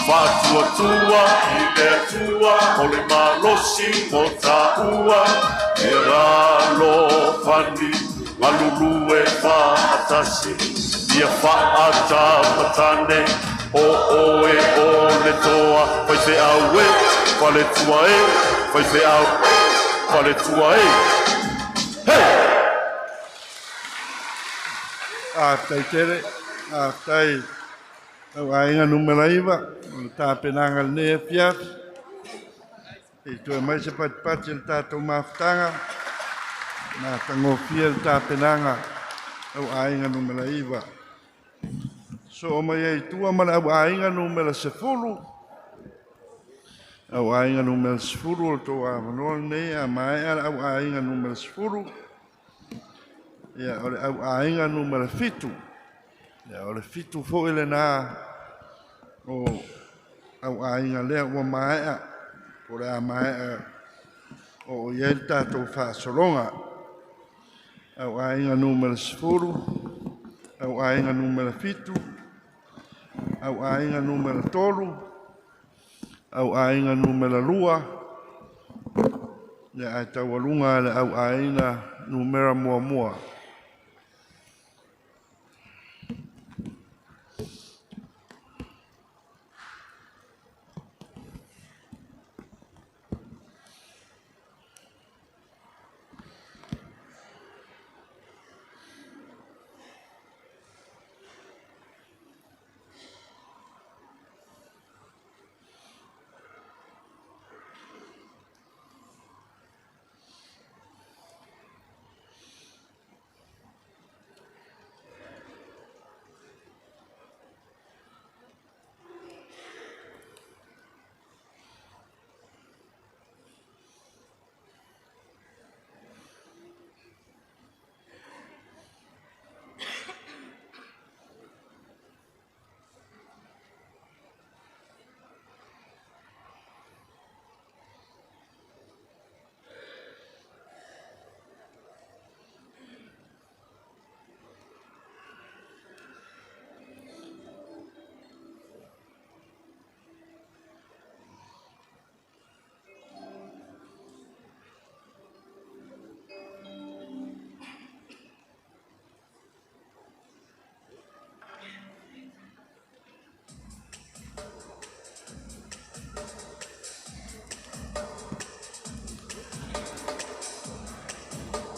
Fatua tua i le atua o le malosi mo taua E ralo fani ngalulu e faatasi Ia faatamatane o oe o le toa Fai fe au e, fale tua e, fai fe au, fale tua e Hey! A tai tere, a tai au aiga numera 9, o le tapenaga lenei afiafi. E toe mai se patipati le tatou mafutaga, matagofie le tapenaga au aiga numera 9. Soo mai ai i tua ma le au aiga numera 10. Au aiga numera 10 o le tou avanoa lenei a maea le au aiga numera 10. Ia, o le au aiga numera 7. Ia, o le 7 foi lena o au aiga lea ua maea, po o le a maea o i ai le tatou faasologa. Au aiga numera 10, au aiga numera 7, au aiga numera 3, au aiga numera 2, ia ae taualuga le au aiga numera 1.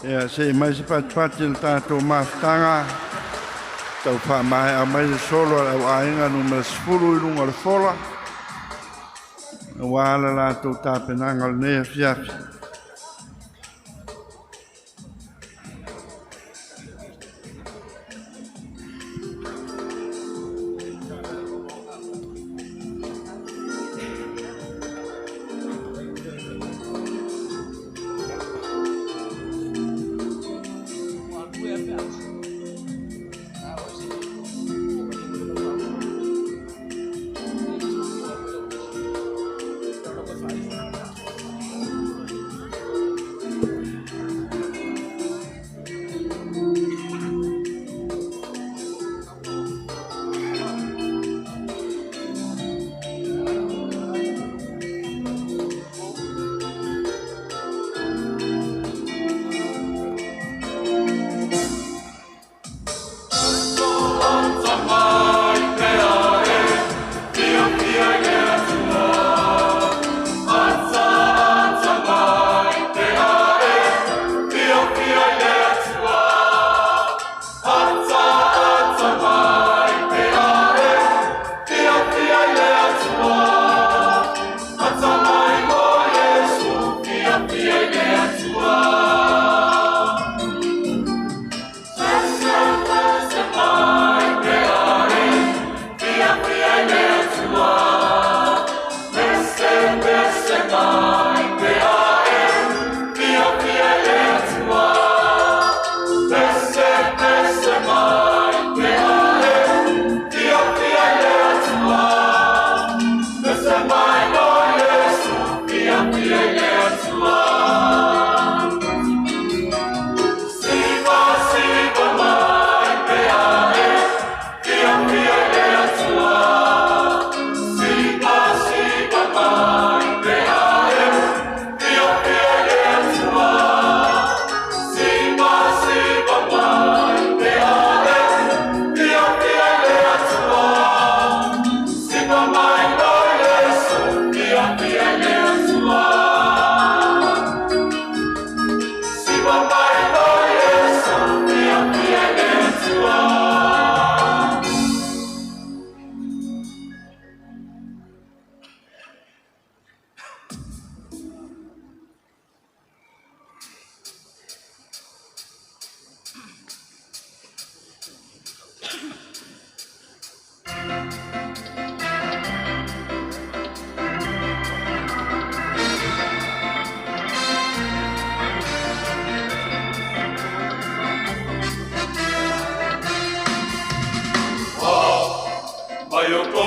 Ia, se i mai se patipati le tatou mafutaga, tau faamaea mai le solo a le au aiga numera 10 i luga o le fola, aua le latou tapenaga o lenei afiafi.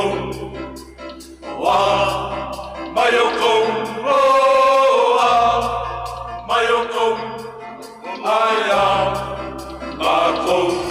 outou, oa, mai outou, oa, mai outou, aia, matou.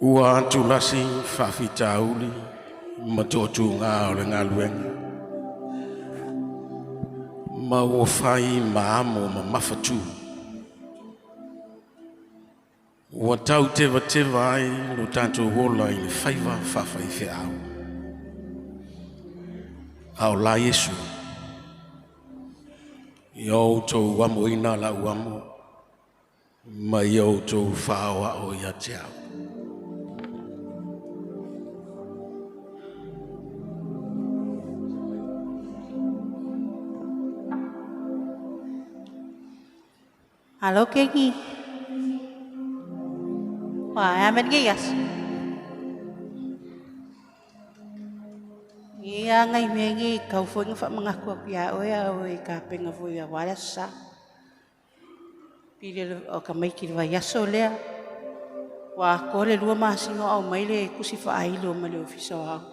Ua atulasi faafitauli ma toatuga o le galuega ma ua fai ma amo ma mafatū. Ua tautevateva ai lo tatou ola i le faiva faafaifeau. A o la Iesu, ia outou amoina lau amo, ma ia outou faaoao ia te au. Alo keiki. Ua e a mea lenei aso? Ia ngai mea nei kau foi na faamanatu atu ia oe a oe tapena foi aua le Aso Sa. Pili o tamaiti i le vaiaso lea. Ua atoa le 2 masina o aumai le tusi faailo mai le Ofisa o Aoga.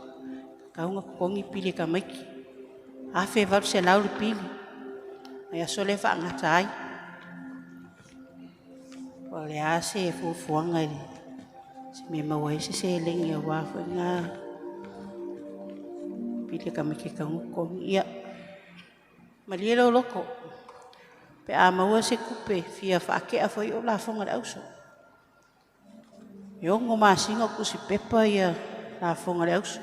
Tatau ona totogi pili e tamaiti. $1,800 le pili. Vaiaso lea e faagata ai. O le a se fuafuaga i se mea e maua ai se seleni aua foi na pili a tamaiti e tatau ona totogi. Ia, malie lou loto, pe a maua se tupe, fia faatea foi o lafoga a le auso. E 6 masina o tusipepa ia lafoga a le auso.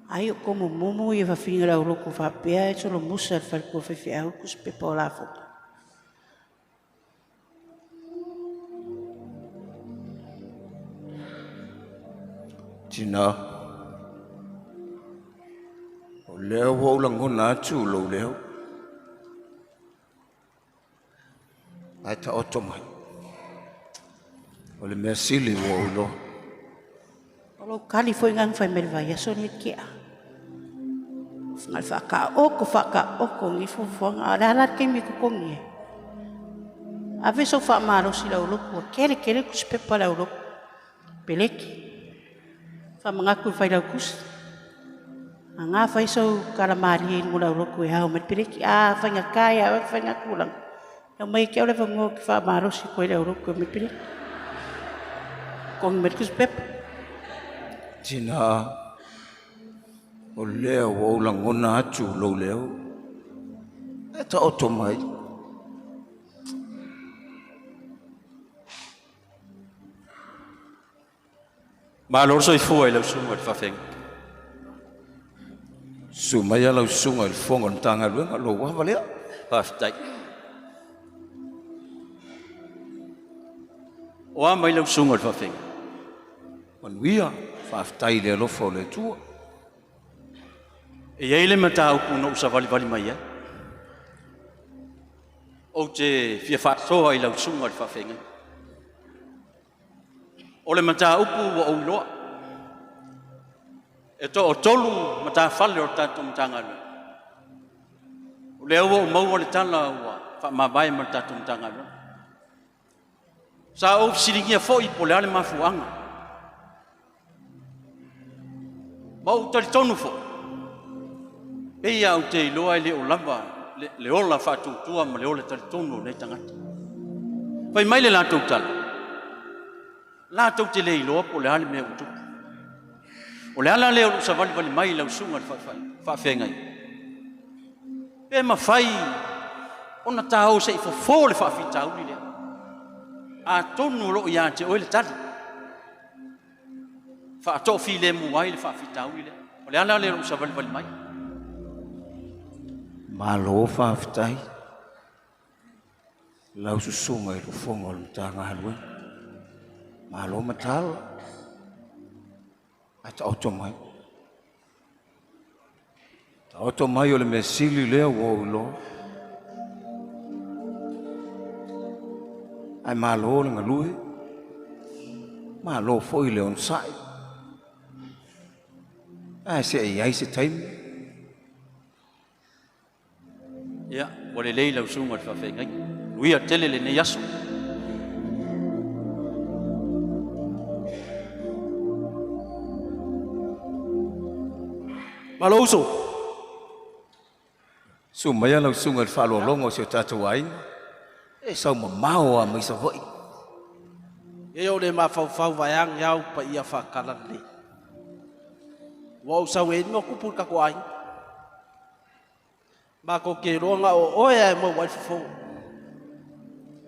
Ai o tomumumu ia fafine o le aulotu faapea e solomusa i le faletua faifeau tusipepa o lafoga. Tina, o lea ua ou lagona atu lou leo. Ae taoto mai. O le mea sili ua ou iloa. O lou tali foi lena na fai mai i le vaiaso lenei tea. Na o le faataoto faataoto o lenei fuafuaga. A o le a la le taimi e totogi ai? Ave sou faamalosi i le aulotu, ua tele tele tusipepa a le aulotu. Peleki. Faamanatu i le Failautusi. Aga fai sou kalamalie i luga o le aulotu e ao mai le peleki. A faigata ia oe ona fai lena tulaga, e aumai ia te au le avanoa ou te faamalosi atu ai i le aulotu e aumai le peleki. Totogi mai le tusipepa. Tina, o lea ua ou lagona atu lou leo. E taoto mai. Malo le soifua i lau susuga i le faafeagaiga. Susu maia lau susuga i le fofoga o le Matagaluega, lou ava lea. Faafetai. O a mai lau susuga i le faafeagaiga? Manuia, faafetai i le alofa o le Atua. E i ai le mataupu na ou savalivali mai ai. Ou te fia faasoa i lau susuga i le faafeagaiga. O le mataupu ua ou iloa, e toatolu matafale o le tatou Matagaluega. O lea ua ou maua le tala ua faamavae ma le tatou Matagaluega. Sa ou fesiligia foi po o le a le mafuaaga. Ma ou talitonu foi, pei lava ou te iloa e le o lava le ola faatuatua ma le ola talitonu o nei tagata. Fai mai le latou tala, latou te le iloa po o le a le mea ua tupu. O le ala lea o lou savalivali mai i lau susuga i le faafeagaiga, pe mafai ona ta o se i fofo le faafitauli lea. Atonu o lo o ia te oe le tali. Faatoafilemu ai le faafitauli lea. O le ala lea o lou savalivali mai. Malo faafetai lau susuga i le fofoga o le Matagaluega. Malo matala, ae taoto mai. Taoto mai o le mea sili lea ua ou iloa. Ae malo le galue, malo foi le onosai. Ae se i ai se taimi. Ia, ua lelei lau susuga i le faafeagaiga. Manuia tele lenei aso. Malo uso. Susu maia lau susuga i le faaaloaloga o si o tatou aiga. E sau mamao lava mai Savaii. Ia ou le mafaufau vaeane au paia faatalalelei. Ua ou sau e inu kupu i le tatou aiga. Matou te iloa na o oe lava e maua ai le fofo.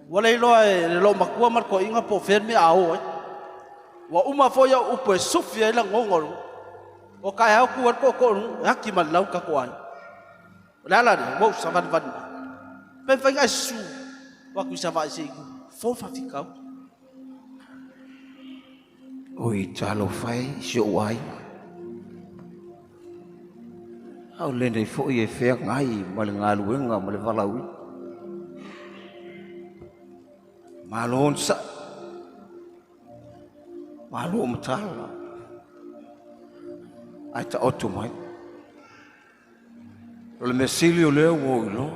Ua le iloa e le loomatua ma le toeaina po o fea le mea a o ai. Ua uma foi au upu e sufi ai lagona o le nuu. O taeao tu ai le tootoo o le nuu e ati ma le lau le tatou aiga. O le ala lea ua ou savalivali mai. Pe mafai ona e susu atu i Savaii se i fofo le faafitauli. Oi talofa e si ou aiga. A o lenei foi e feagai ma le galuega ma le valaauina. Malo onosai, malo matala, ae taoto mai. O le mea sili o lea ua ou iloa,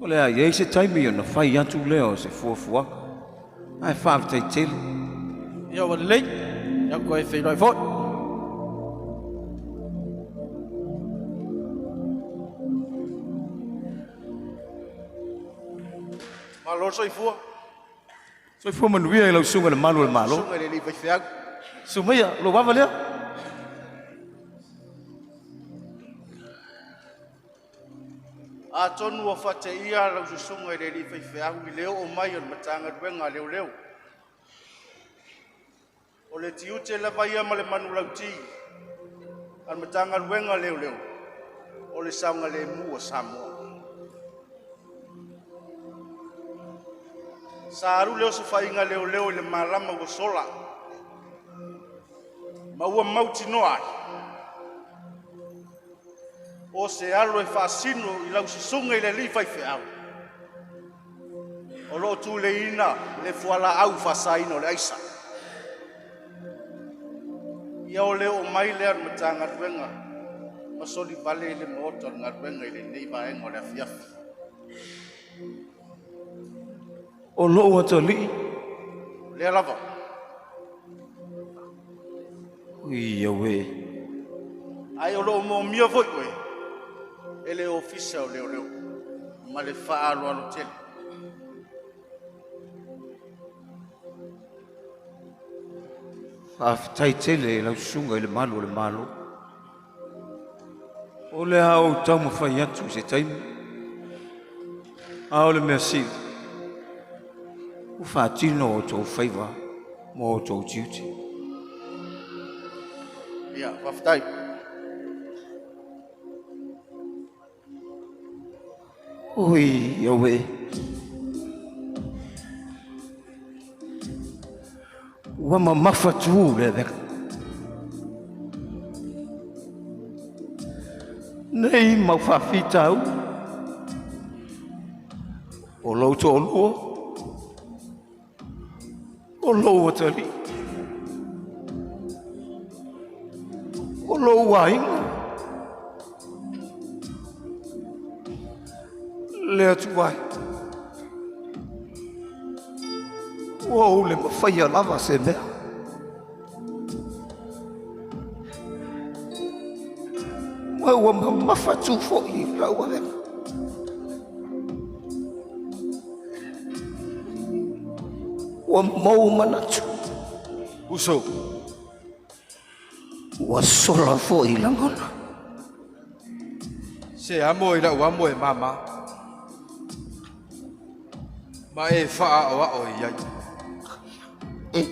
o le a i ai se taimi ona fai atu lea o se fuafuaga. Ae faafetai tele. Ia ua lelei, ia toe feiloai foi. Malo le soifua. Soifua manuia i lau susuga i le Malu o le Malo. Susuga i le alii faifeau. Susu maia, lou ava lea. Atonu ua faateia lau susuga i le alii faifeau i le oo mai o le Matagaluega a Leoleo. O le tiute lava ia ma le manulauti a le Matagaluega o Leoleo, o le saogalemu o Samoa. Sa alu le osofaiga a leoleo i le malama ua sola ma ua mautinoa ai, o se alo e faasino i lau susuga i le alii faifeau o lo o tuleiina le fualaau faasaina o le aisa. Ia o le oo mai lea o le Matagaluega ma solivale le maota o le galuega i lenei vaega o le afiafi. O lou atalii. Lea lava. Ui auē. Ae o loo moomia foi oe e le Ofisa o Leoleo ma le faaaloalo tele. Faafetai tele i lau susuga i le malu o le Malo. O le a ou taumafai atu i se taimi. A o le mea sili, ua faatino outou faiva ma outou tiute. Ia, faafetai. Ui, auē. Ua mamafa tu le avega. Nei mau faafitauli. O lou toalua, o lou atalii, o lou aiga, le Atua e, ua ou le mafaia lava se mea. Ma ua mamafa tu foi i lau avega. Ua mou manatu. Uso. Ua sola foi lagona. Se amo i lau amo e mama. Ma e faaoao i ai. E.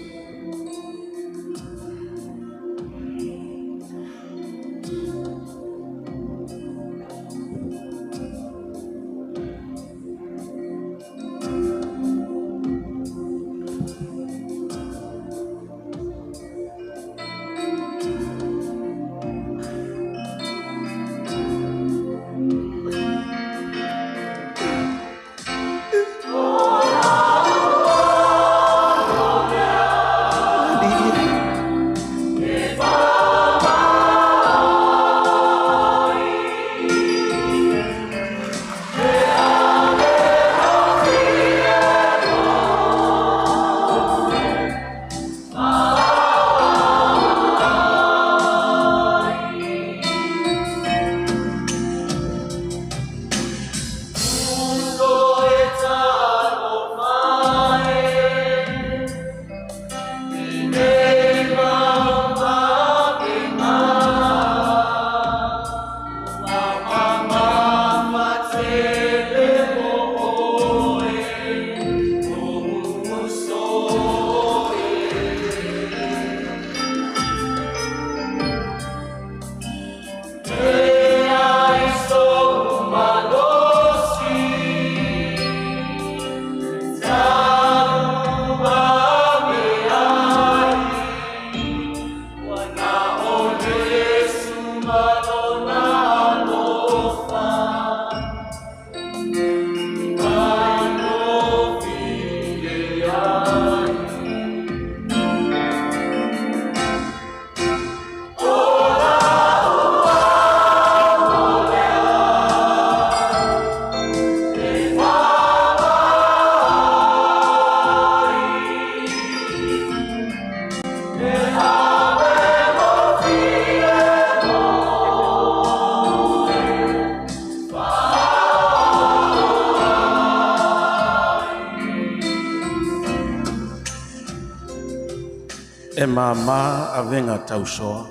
E māmā avega tausoa.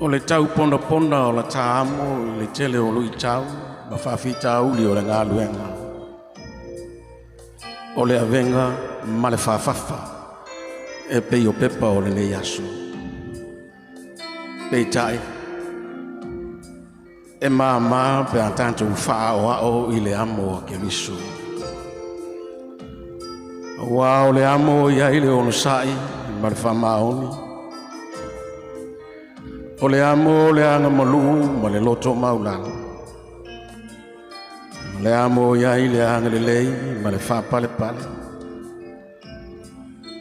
O le tau ponapona o la tāamo i le tele o luitau ma faafitauli o le galuega. O le avega ma le faafafa e pei o pepa o lenei aso. Peitai, e māmā pe a tatou faaoao i le amo a Keriso. Auā o le amo i ai le onosai ma le faamaoni. O le amo o le agamalū ma le loto maulalo. O le amo i ai le agalelei ma le faapalepale.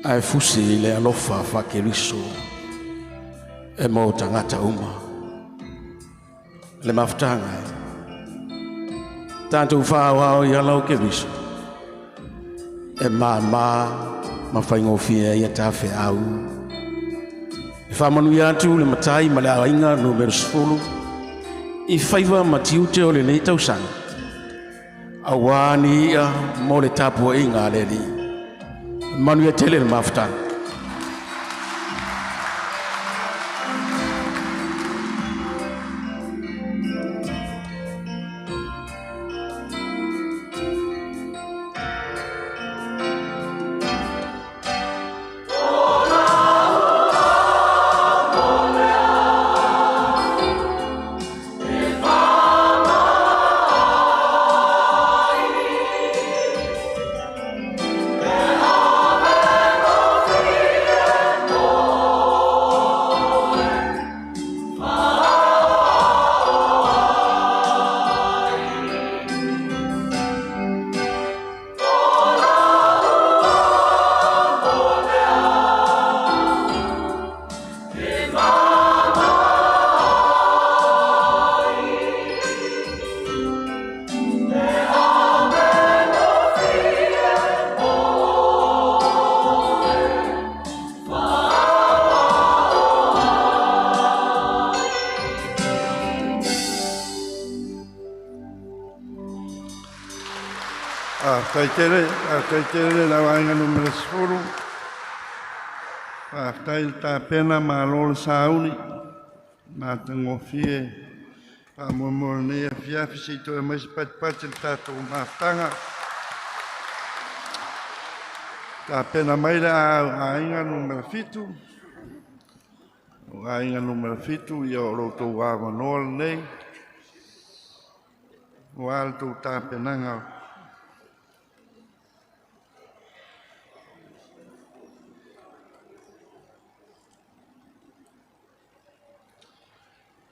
Ae fusi i le alofa faa-Keriso e mo tagata uma. Le mafutaga e. Tatou faaoao i ala o Keriso. E māmā ma faigofie ai a ta feau. E faamanuia atu le matai ma le aiga numera 10 i faiva ma tiute o lenei tausaga, auā ni i'a mo le tapuaʻiga a le Alii. Manuia tele le mafutaga. Faafetai tele, faafetai tele le aiga numera 10. Faafetai le tapena, malo le sauni. Matagofie faamoemoe o lenei afiafi se i toe mai se patipati le tatou mafutaga. Tapena mai le aiga numera 7. O aiga numera 7, ia o lo outou avanoa lenei. Ua le tou tapenaga.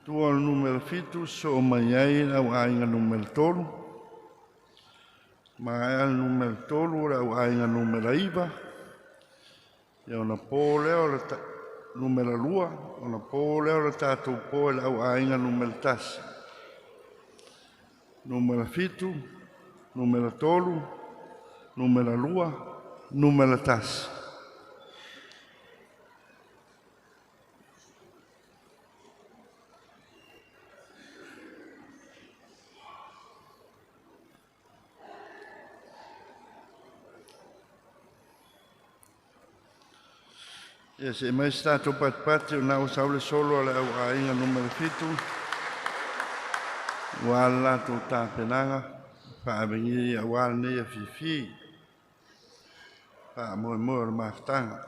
Tua o le numera 7, soo mai ai le au aiga numera 3. Maea le numera 3 o le au aiga numera 9. Ia ona po lea o le numera 2, ona po lea o le tatou po e le au aiga numera 1. Numera 7, numera 3, numera 2, numera 1. Ia se mai se tatou patipati o na ua sau le solo a le au aiga numera 7. Ua le latou tapenaga faavegili auā lenei afiafi. Faamoemoe o le mafutaga.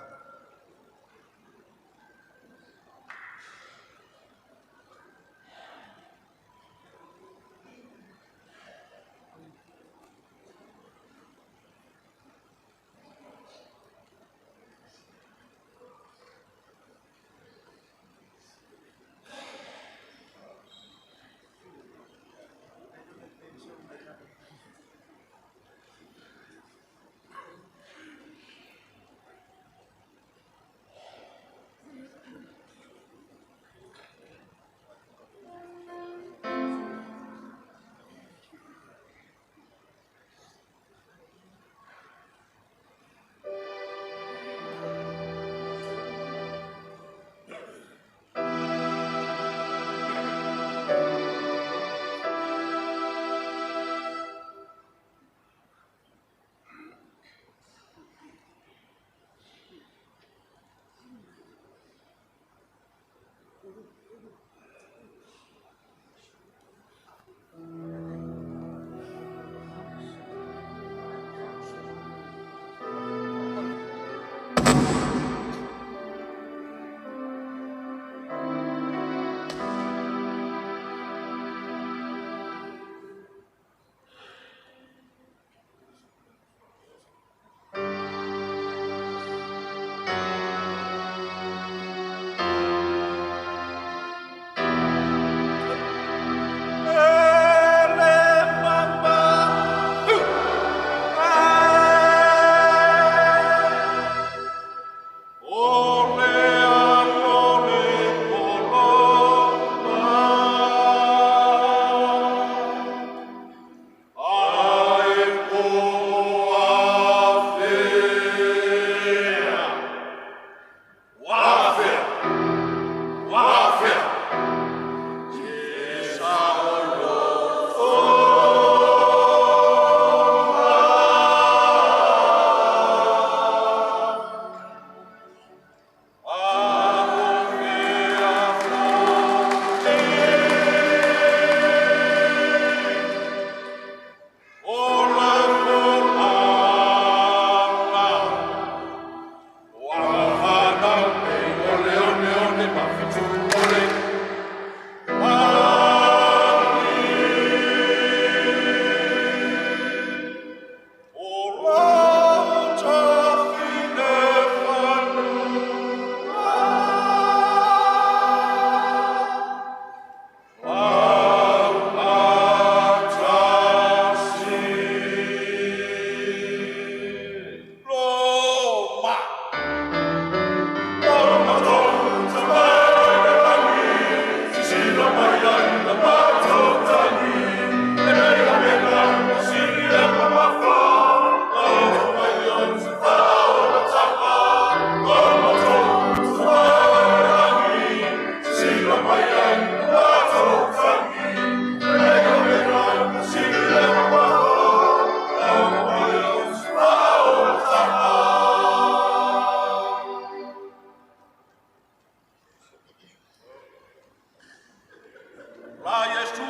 La Iesu,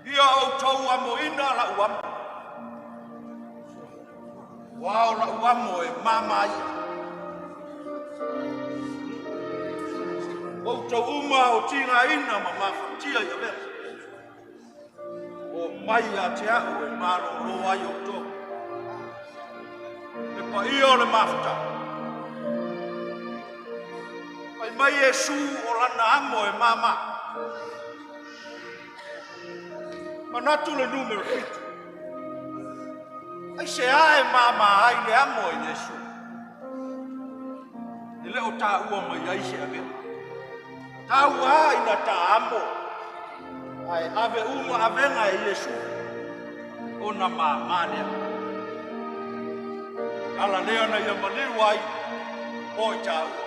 ia outou amoina la'u amo, ua o la'u amo e māmā ia. Outou uma o tigaina ma mafatia i avea, o mai ia te a'u e malōlō ai outou. Le paia o le mafutaga. Fai mai Iesu o lana amo e māmā. Manatu le numero 7. Aisea e māmā ai le amo a Iesu? E le o taua mai ai se avea. Taua ina ta amo. Ae ave uma avega e Iesu. Ona māmā lea. Ala lea na ia maliu ai o i tāua.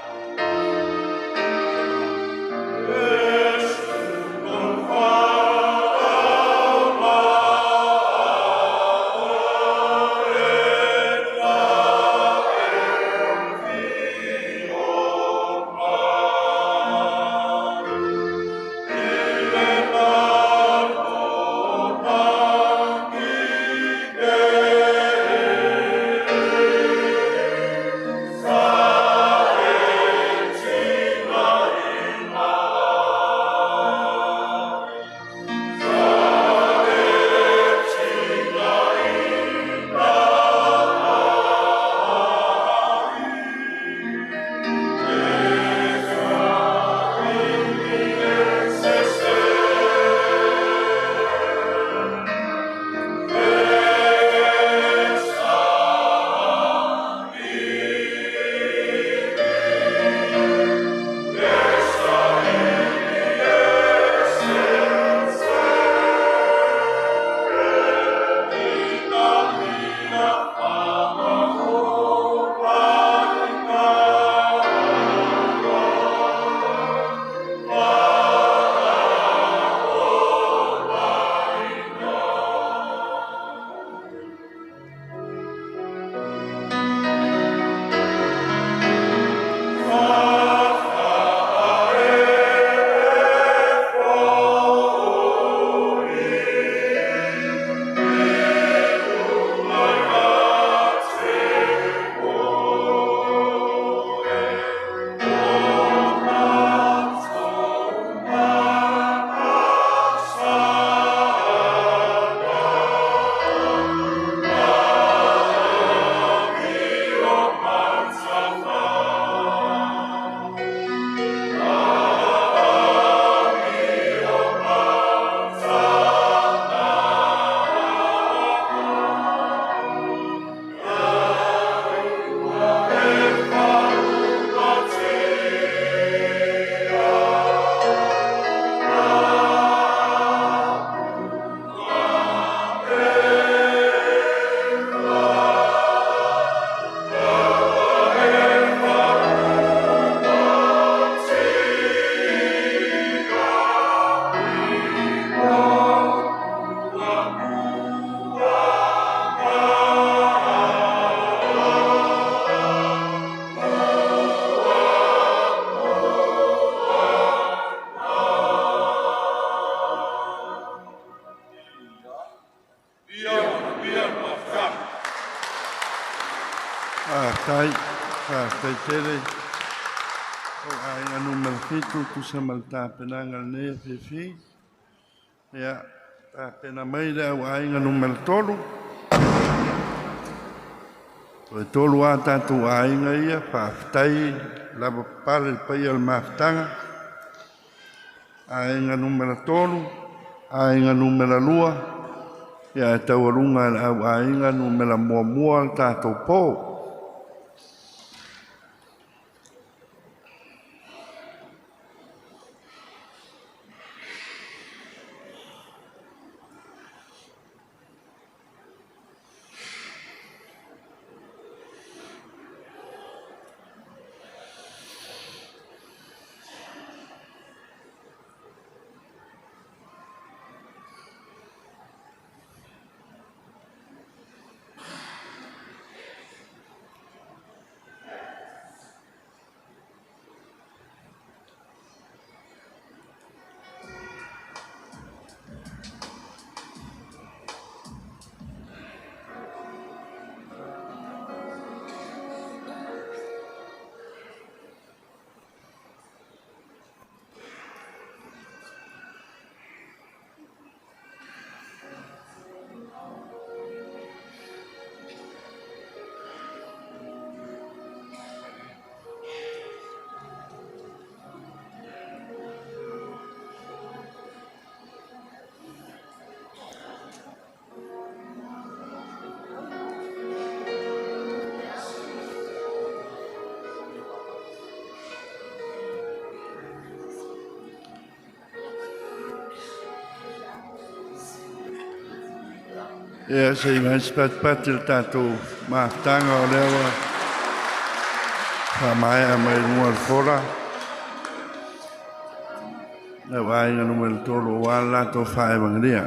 Faafetai tele o aiga numera 7 tusa ma le tapenaga lenei afiafi. Ia, tapena mai le au aiga numera 3. O e tolu a tātou aiga ia, faafetai lava papale le paia o le mafutaga. Aiga numera 3, aiga numera 2, ia e taualuga e le au aiga numera 1 le tātou pō. Ia se i mai se patipati le tatou mafutaga o lea ua faamaea mai luga o le fola. Lau aiga numera 3 aua le latou faevagelia.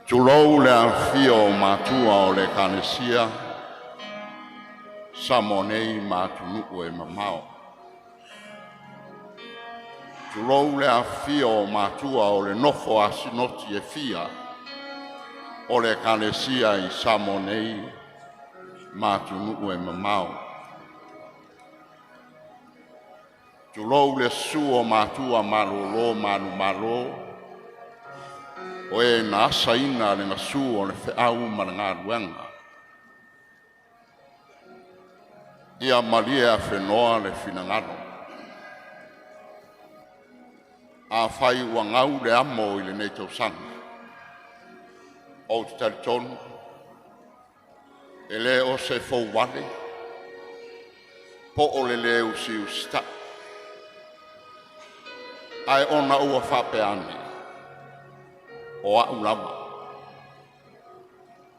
Tulou le afifio o matua o le Ekalesia Samoa nei ma atunuu e mamao. Tulou le afifio o matua o le nofo a sinoti e fia o le Ekalesia i Samoa nei ma atunuu e mamao. Tulou le susu o matua malolo manumalo o e na asaina le gasu o le feau ma le galuega. Ia malie afenoa le finagalo. Afai ua gau le amo i lenei tausaga, ou te talitonu e le o se fouvale po o le lē usiusitai, ae ona ua faapea ane, o au lava,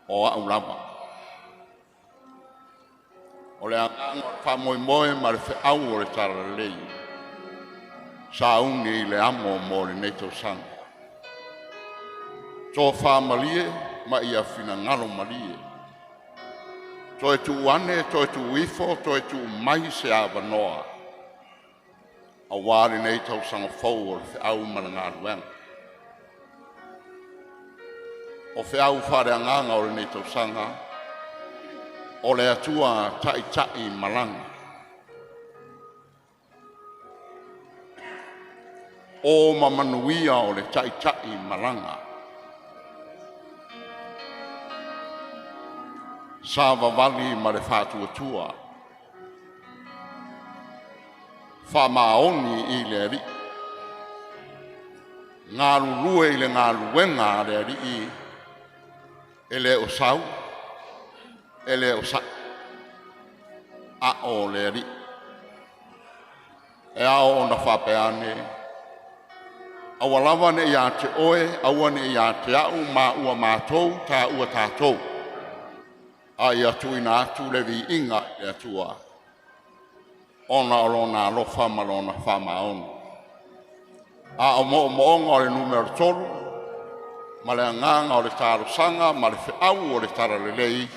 o au lava. O le agaga o le faamoemoe ma le feau o le Talalelei, sauni le amo mo lenei tausaga. Tofa malie ma ia finagalo malie. Toe tuu ane, toe tuu ifo, toe tuu mai se avanoa aua lenei tausaga fou o le feau ma le galuega. O feau faaleagaga o lenei tausaga, o le Atua taitai malaga. O ma manuia o le taitai malaga. Savavali ma le faatuatua, faamaoni i le Alii, galulue i le galuega a le Alii, e le o sau, e le o sa'i, a o le Alii. E ao ona faapea ane, aua lava ne i ia te oe, aua ne i ia te au, ma ua matou, taua tatou, a ia tuuina atu le viiga i le Atua, ona o lona alofa ma lona faamaoni. A o moomooga o le numera 3, ma le agaga o le talosaga ma le feau o le Talalelei,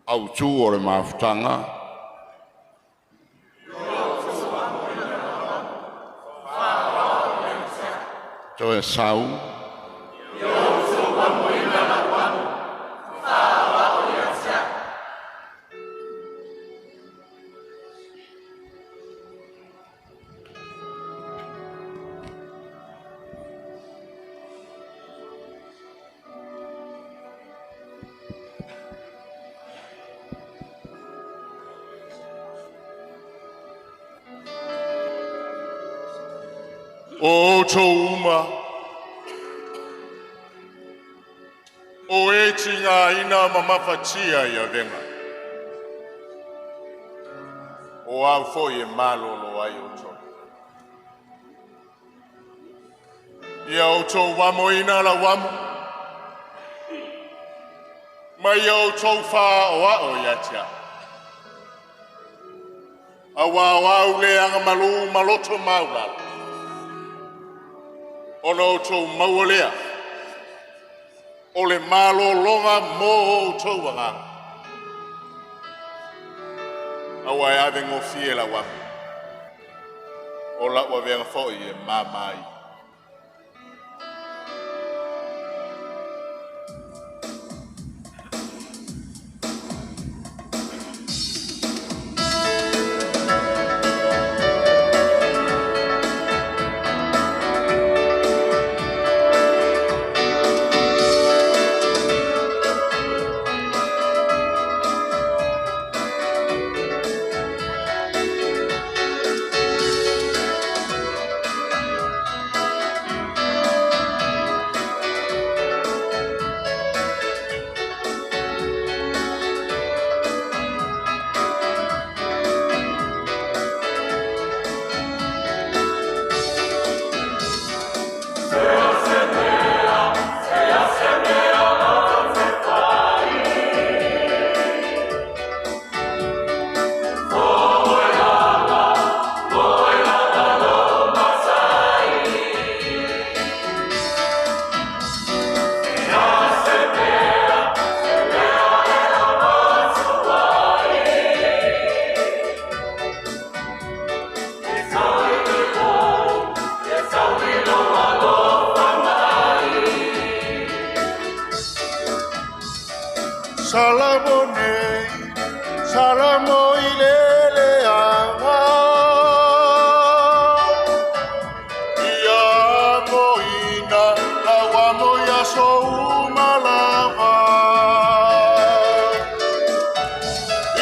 Autū o le Mafutaga. Toe sau. O outou uma, o e tigaina ma mafatia i avega, o au foi e malolo ai outou. Ia outou amoina lau amo, ma ia outou faaoao ia te au. Auā o au le agamalu ma loto maualalo, ona outou maua lea o le malologa mo outou agaga. Aua e ave gofie lau amo, o lau avega foi e mama ia. Salamo nei, salamo i lele anga. Ia moina, lau amo ia so umalava.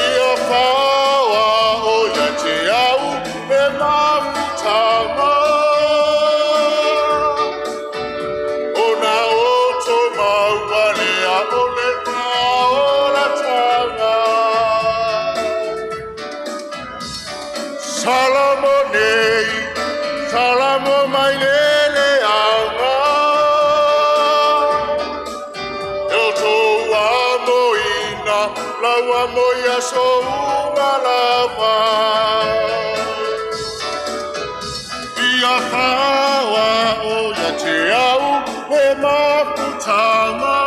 Ia whaoa o ia te au e mafutanga. Ona o tō maua lea o le whaoratanga. Salamo nei, salamo mai lele anga. E tō amoina, lau amo ia so umalava. Ia whaoa o ia te au e mafutanga.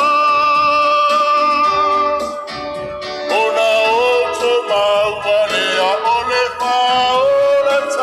Ona o tō maua lea o le whaoratanga.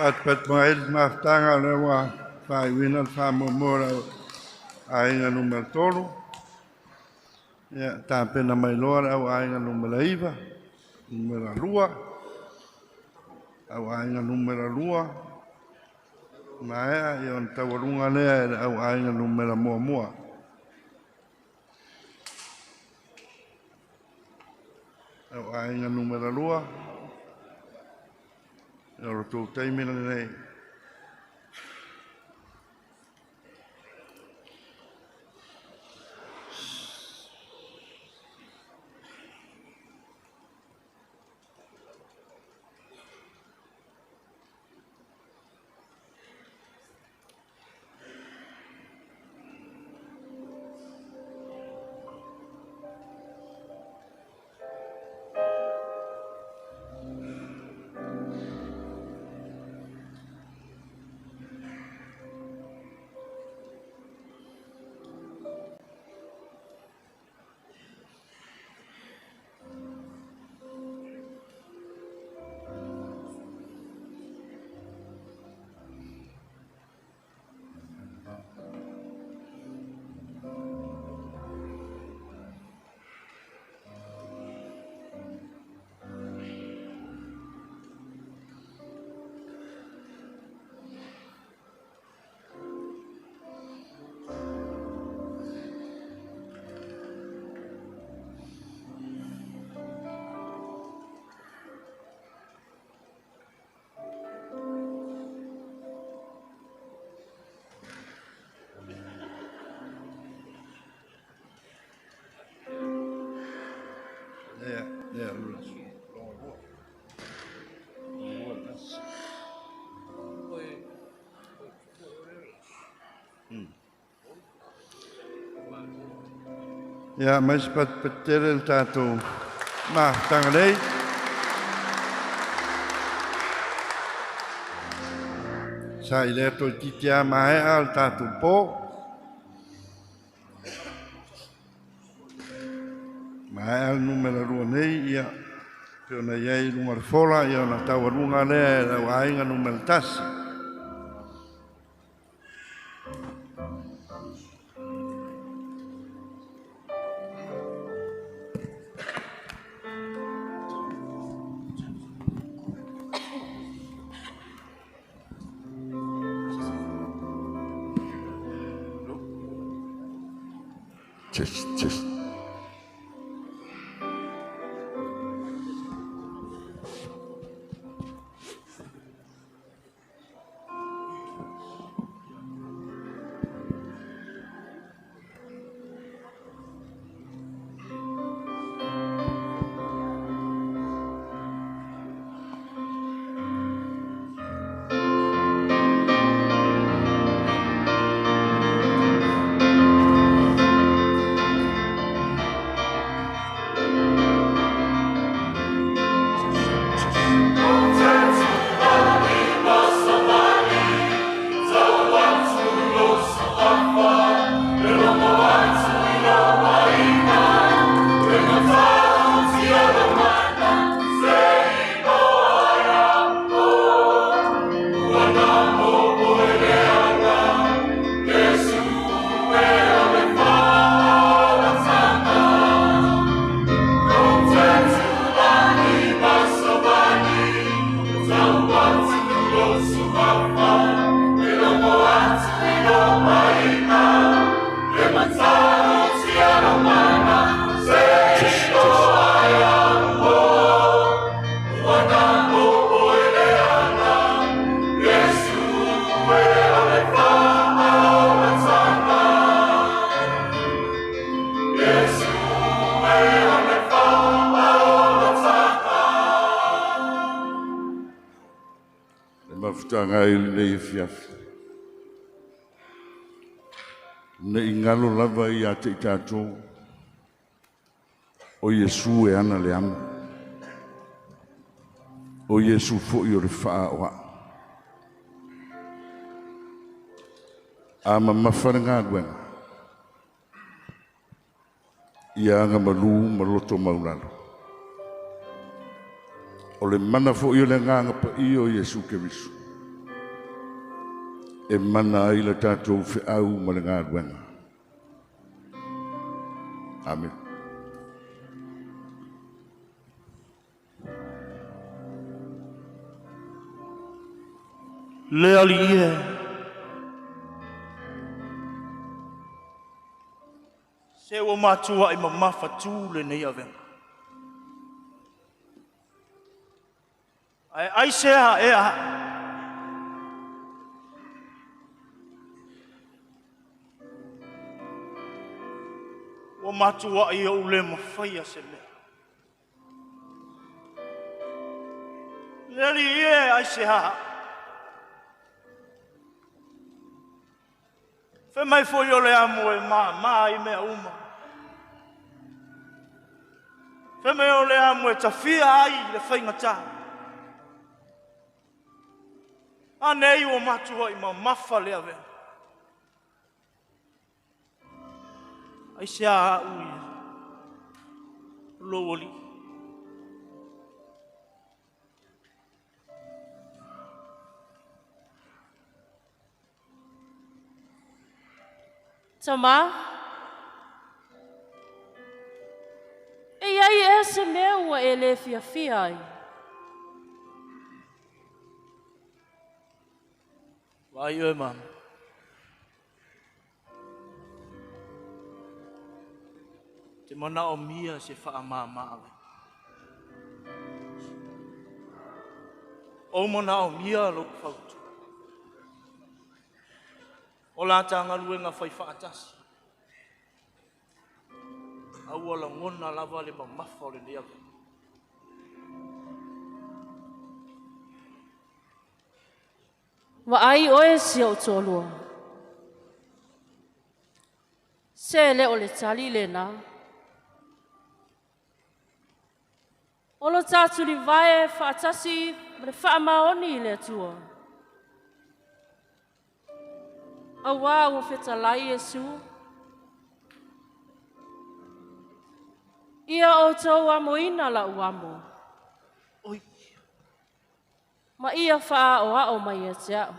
Patupatu mai le mafutaga o lea ua faaiuina le faamoemoe o le aiga numera 3. Ia, tapena mai loa le au aiga numera 9, numera 2, au aiga numera 2, maea ia ona taualuga lea e le au aiga numera 1. Au aiga numera 2, ia o le tou taimi lenei. Ia, mai se patupatutele le tatou mafutaga nei. Sa i lea toeitiiti lava maea le tatou po. Maea le numera 2 nei, ia, pe ona i ai i luga o le fola, ia ona taualuga lea e lau aiga numera 1. Test, test. Mafutaga ai lenei afiafi. Ne i galo lava ia te i tatou, o Iesu e ana le amo. O Iesu foi o le faaoa. A mamafa le galuega, ia agamalu ma loto maulalo. O le mana foi o le agaga paia o Iesu Keriso. e mana ai le tatou feau ma le galuega. Amen. Le alii e. Se ua matua'i mamafa tu lenei avega. Ae aisea ea ua matua'i ou le mafaia se mea. Le alii e, aisea? Fai mai foi o le amo e māmā i mea uma. Fai mai o le amo e tafia ai le faigata. A nei ua matua'i mamafa le avega. Aisea a'u ia lou alii? Tamā, e i ai ea se mea ua e lē fiafia ai? Vaai oe mama. Te manaomia se faamama avega. Ou manaomia lou fautua. O la ta galuega fai faatasi. A ua lagona lava le mamafa o lenei avega. Vaai oe si ou toalua. Se le o le tali lena. O lo tatou livae faatasi ma le faamaoni i le Atua. Auā ua fetalai Iesu. Ia outou amoina la'u amo. Ma ia faaoao mai ia te a'u.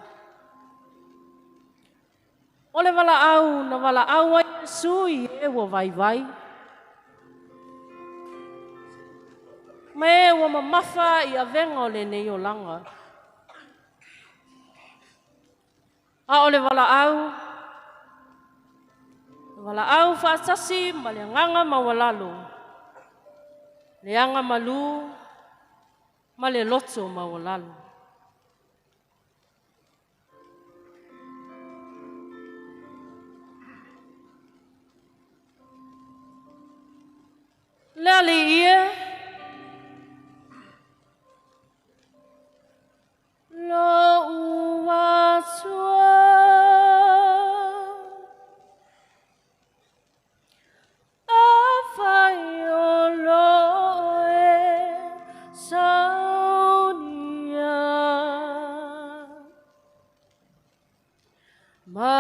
O le valaau na valaau ai Iesu i e ua vaivai. Ma e ua mamafa i avega o lenei olaga. A o le valaau, valaau faatasi ma le agaga maualalo, le agamalu ma le loto maualalo. Le alii e, Lou Atua, afai o lo o e saunia, ma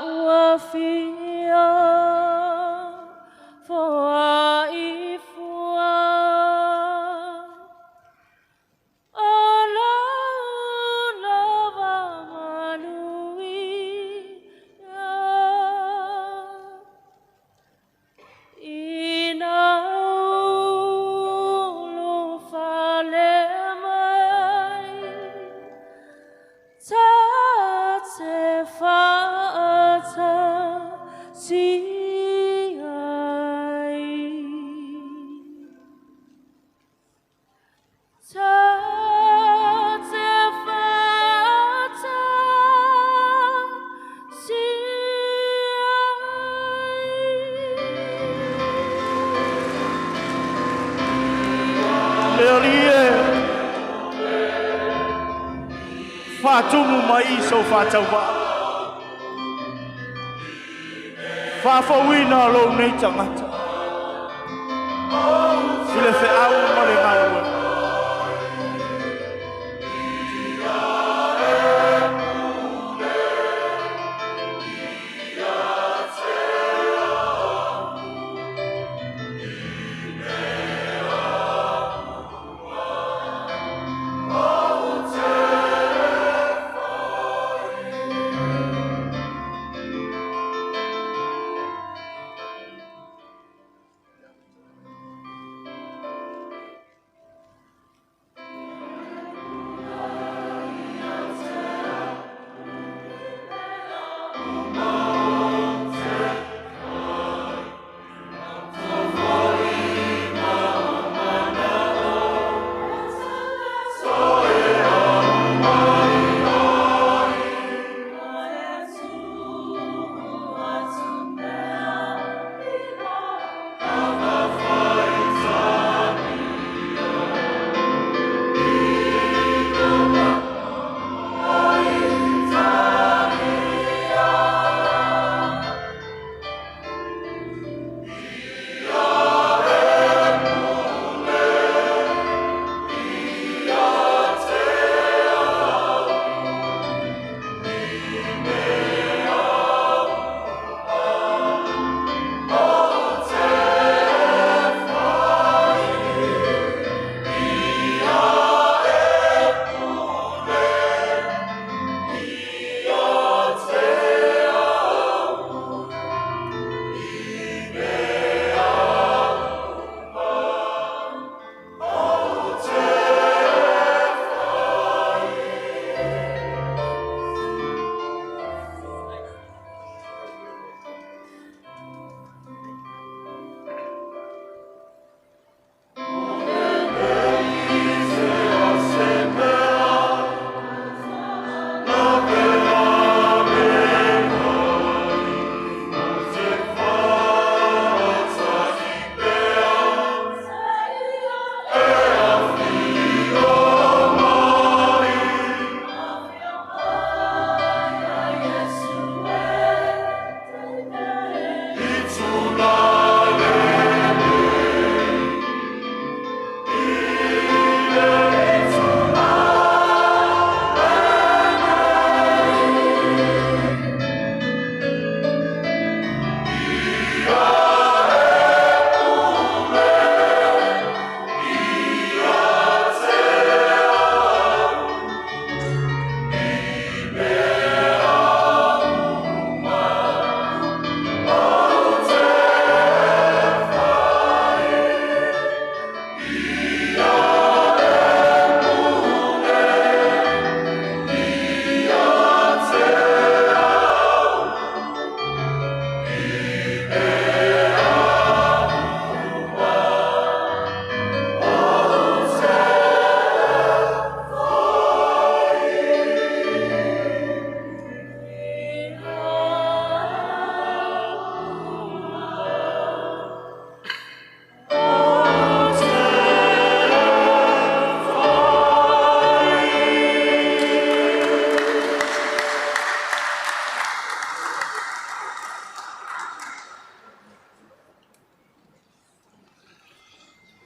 ua fia foai fua, o lou lova manuia. Ina ulufale mai, ta te faatasi ai. Ta te faatasi ai. Le alii e, faatumu mai sou faatauvaa. Faafouina lou nei tagata. I le feau ma le galuega.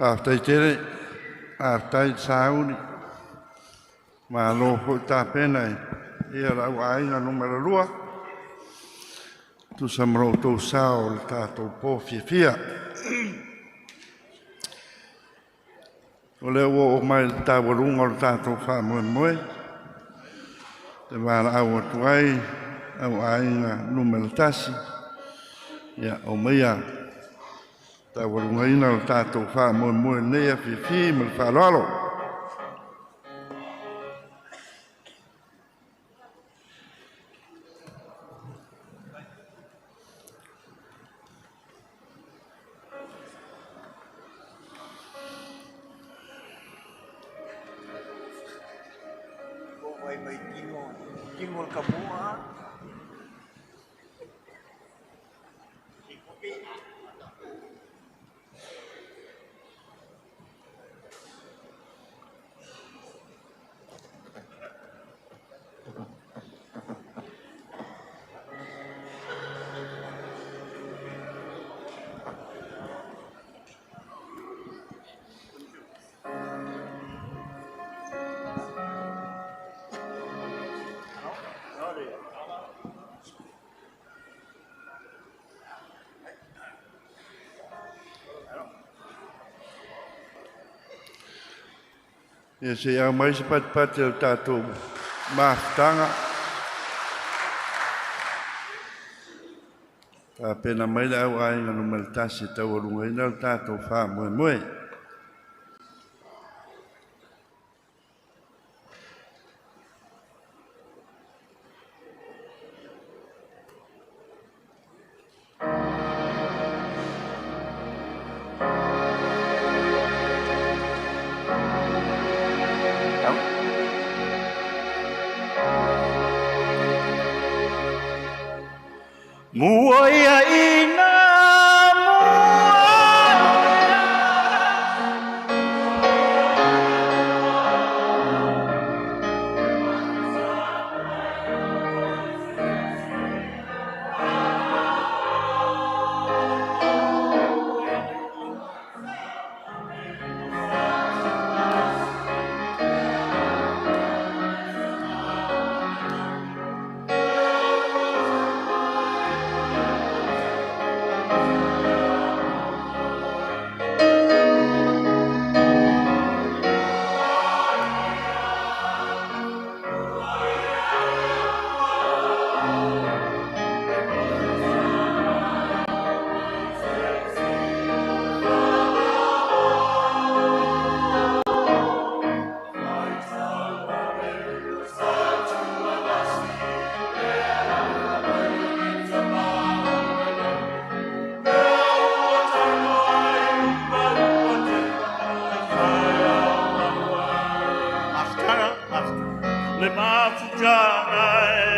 Faafetai tele, faafetai le sauni, malo foi tapena i lau aiga numera 2, tusa ma lo outou sao o le tatou po fiafia. O lea ua oo mai le taualuga o le tatou faamoemoe, te valaau atu ai au aiga numera 1, ia aumaia taualugaina o le tatou faamoemoe nei afiafi ma le faaaloalo. Ia se au mai se patipati o le tatou mafutaga. Tapena mai le au aiga numera 1 taualugaina le tatou faamoemoe. Mua ia ina le mafutaga e.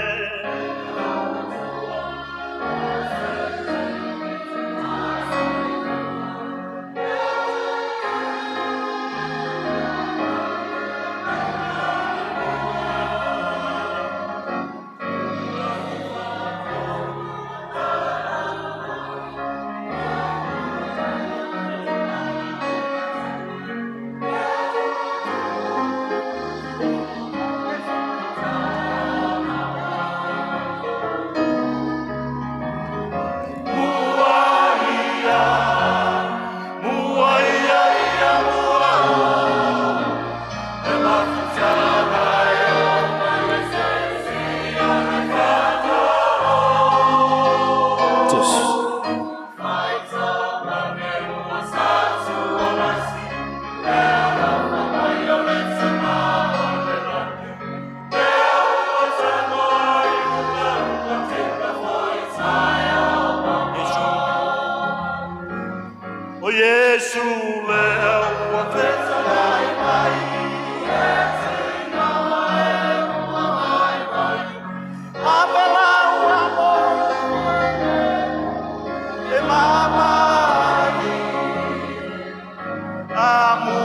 O Iesu le ua fetalai mai, Apelau amo e mamai, amu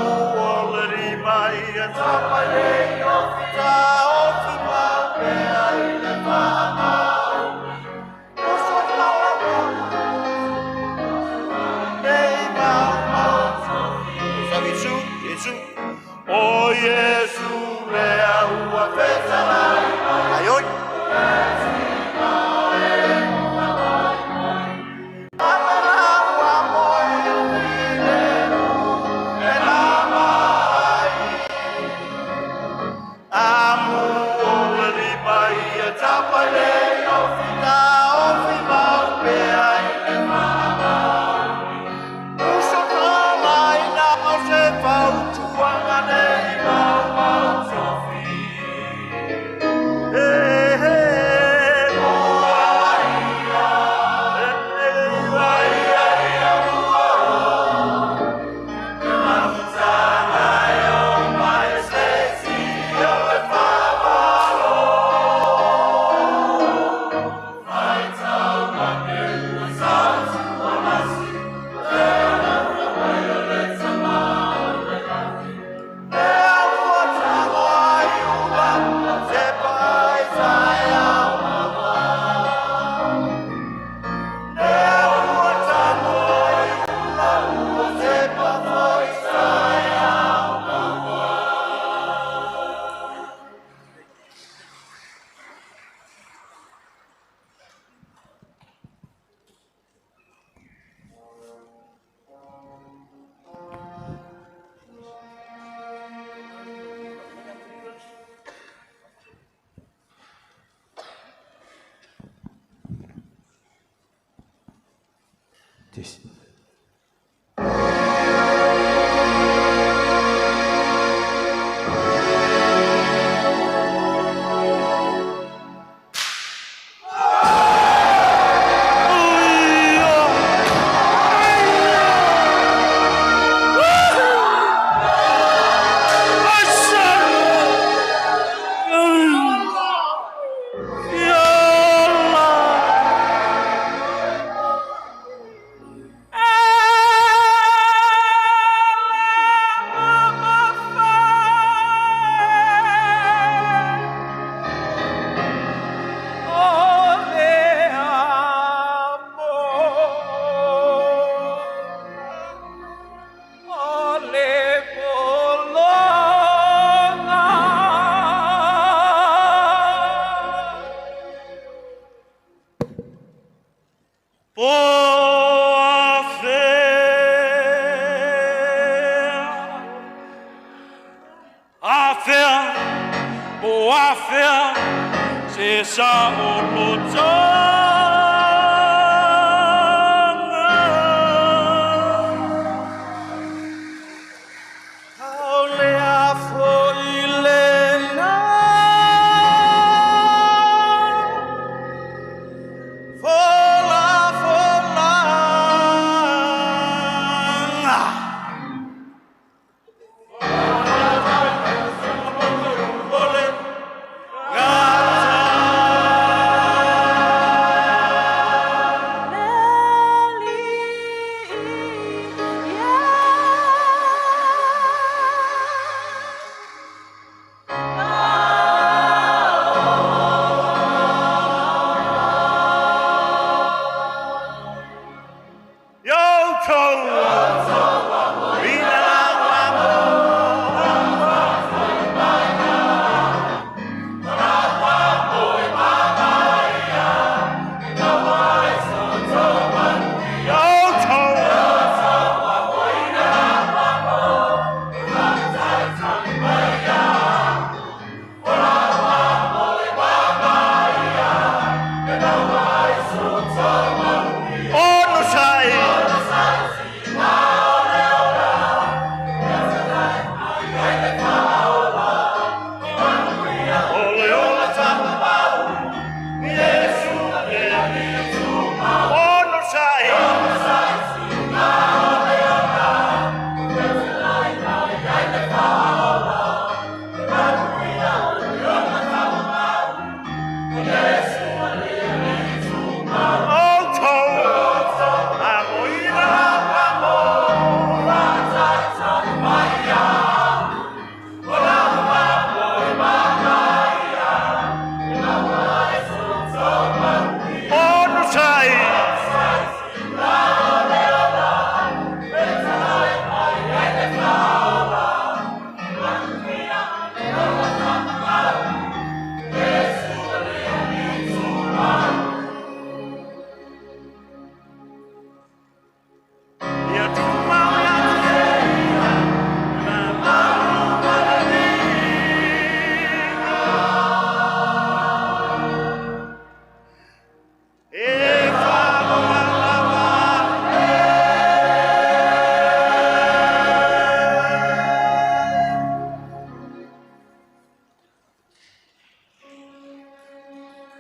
o le rimai e tapai lei o fita o fi mau pea i le whamau. O so lau nei mau mau. lea ua fetalai mai. Ai oi. Amu o le lima ia tapai le ofi ta ofi mau pea i le maamau. Uso tala ina o se fautuaga nei mau mau tofi. E he, mua ia, e ua ia ia ua o. E mafutaga e o mai se si o le whawalo. Mai tau make ua sautu o nasi, te ana mai o le tama o le laki. Lea ua tango ai ula, te pai tai au mama. Lea ua tango ai ula, ua te pai tai au mama. This. Po afea, afea, po afea, se sa o lo Haole a fo i le na. Fola, fola. Ole, gata.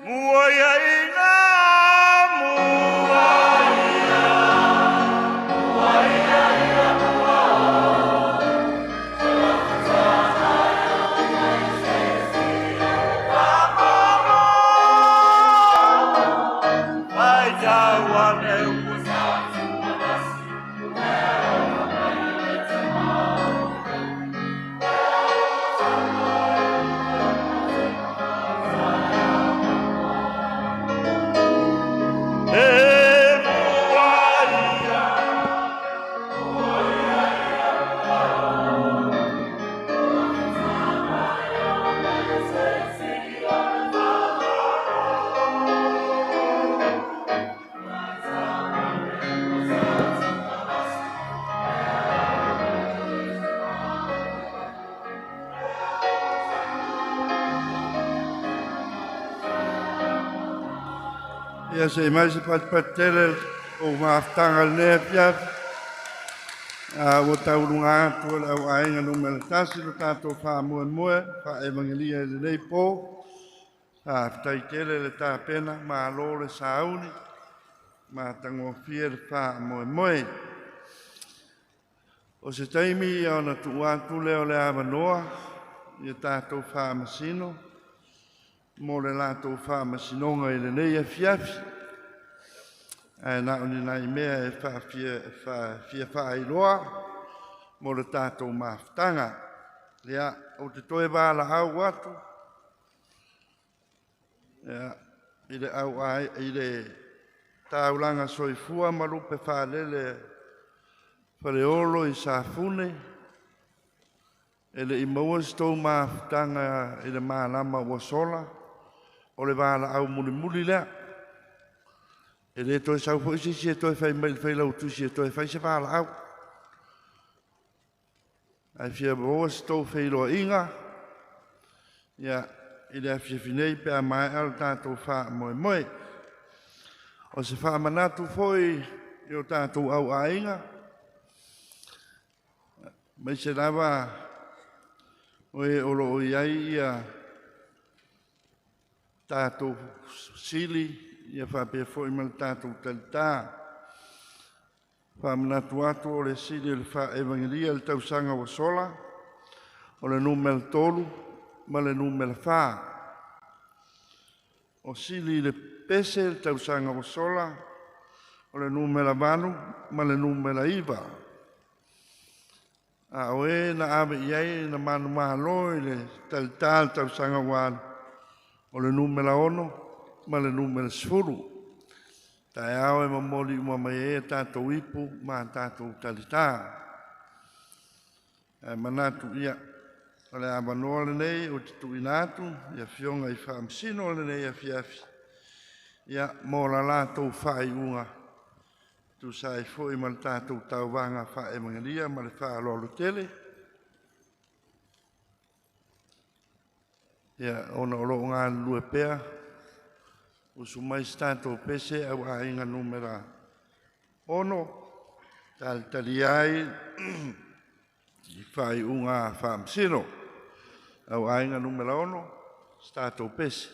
Mua ia ina, mua ia, mua ia ina mua Vai tau ane E mua ia. Ia se i mai se patipati tele o mafutaga i lenei afiafi. A ua tauluga atu o le au aiga numera 1 lo tatou faamoemoe faaevagelia i lenei po. Faafetai tele le tapena, malo le sauni, matagofie le faamoemoe. O se taimi ia ona tuu atu lea o le avanoa ia tatou faamasino mo le latou faamasinoga i lenei afiafi. Ae na o ni nai mea e faafia faailoa mo le tatou mafutaga. Ia, ou te toe valaau atu ia, i le au ai, i le taulaga soifua ma lupe faalele Faleolo i Safune, e le i maua se tou mafutaga i le malama ua sola, o le valaau mulimuli lea. E le toe sau foi se isi e toe fai mai i le failautusi e toe fai se valaau. Ae fia maua se tou feiloaiga ia, i le afiafi nei pe a maea le tatou faamoemoe. O se faamanatu foi i o tatou au aiga, mai se lava o e o lo o i ai ia tatou sili ia faapea foi ma le tatou talitā. Faamanatu atu o le sili o le faaevagelia i le tausaga ua sola, o le numera 3 ma le numera 4. O sili i le pese le tausaga ua sola, o le numera 8 ma le numera 9. A o e na ave i ai na manumalo i le talitā le tausaga ua alu, o le numera 6 ma le numera 10. Taeao e momoli uma mai ai a tatou ipu ma a tatou talitā. Ae manatu ia, o le avanoa lenei ou te tuuina atu i afioga i faamasino o lenei afiafi, ia, mo la latou faaiuga, tusa ai foi ma le tatou tauvaga faaevagelia ma le faaaloalo tele. Ia, ona o lo o galulue pea, usu mai se tatou pese au aiga numera 6, talitalia ai i faaiuga faamasino. Au aiga numera 6, se tatou pese.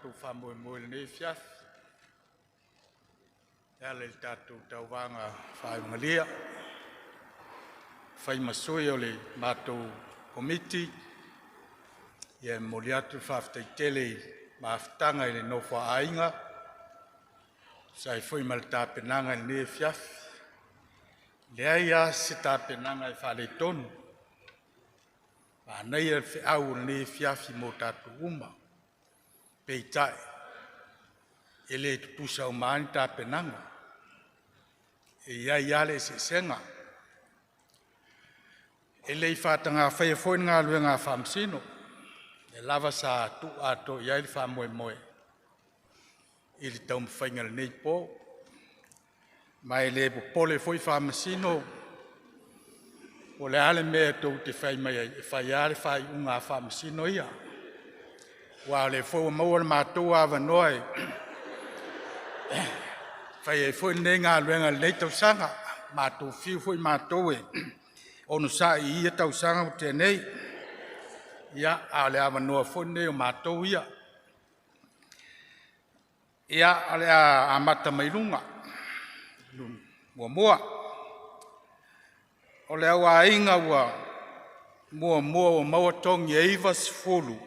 tatou faamoemoe i lenei afiafi e ala i le tatou tauvaga faaiugalia, fai ma sui o le matou Komiti. Ia e momoli atu le faafetai tele i mafutaga i le nofo a aiga, e tusa ai foi ma le tapenaga i lenei afiafi. E leai lava se tapenaga e faaletonu, manaia le feau o lenei afiafi mo tatou uma. Peitai, e le tutusa uma lava ni tapenaga, e i ai lava le eseesega. E le i faataga faia foi le galuega a Faamasino, lea lava sa tuu atoa i ai le faamoemoe i le taumafaiga i lenei po. Ma e le popole foi Faamasino po o le a le mea tou te fai mai ai, e fai lava le faaiuga a Faamasino ia. Aua o lea foi ua maua le matou avanoa e fai ai foi lenei galuega i lenei tausaga. Matou fiu foi matou e onosai i ia tausaga ua tea nei. Ia, a o le avanoa foi lenei o matou ia. Ia, o le a amata mai luga. Muamua, o le au aiga ua muamua ua maua togi e 90,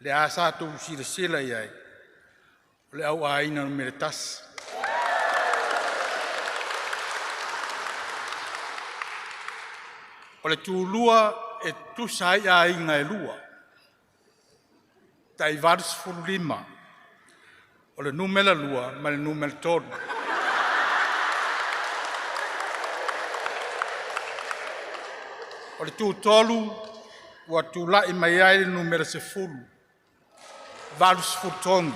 lea sa outou silasila i ai, o le au aiga numera 1. O le tulua e tutusa ai aiga e lua, tai 85 o le numera 2 ma le numera 3. O le tu-tolu ua tulai mai ai le numera 10, 80 togi.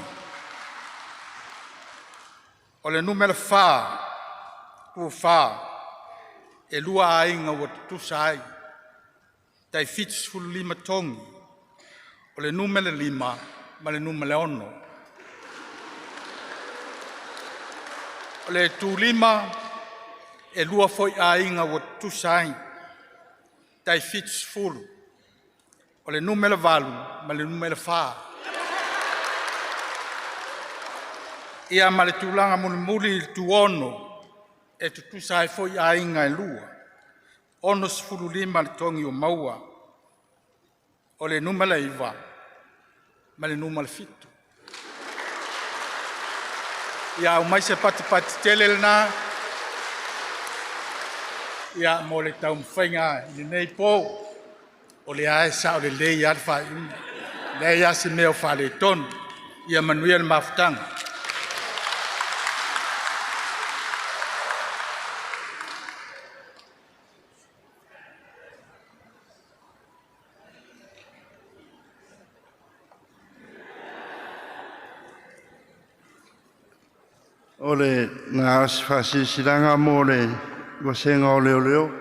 O le numera fa, tu-fa, e lua aiga ua tutusa ai, tai 75 togi. O le numera 5 ma le numera 6. O le tu-lima, e lua foi aiga ua tutusa ai, tai 70, o le numera 8 ma le numera 4. Ia ma le tulaga mulimuli i le tu-ono, e tutusa ai foi aiga e lua, 65 le togi ua maua. O le numera 9 ma le numera 7. Ia aumai se patipati tele lena ia mo le taumafaiga i lenei po. O lea e sao lelei lava le faaiuga, e leai lava se mea o faaletonu. Ia manuia le mafutaga. O le na o se faasilasilaga mo le vasega o leoleo.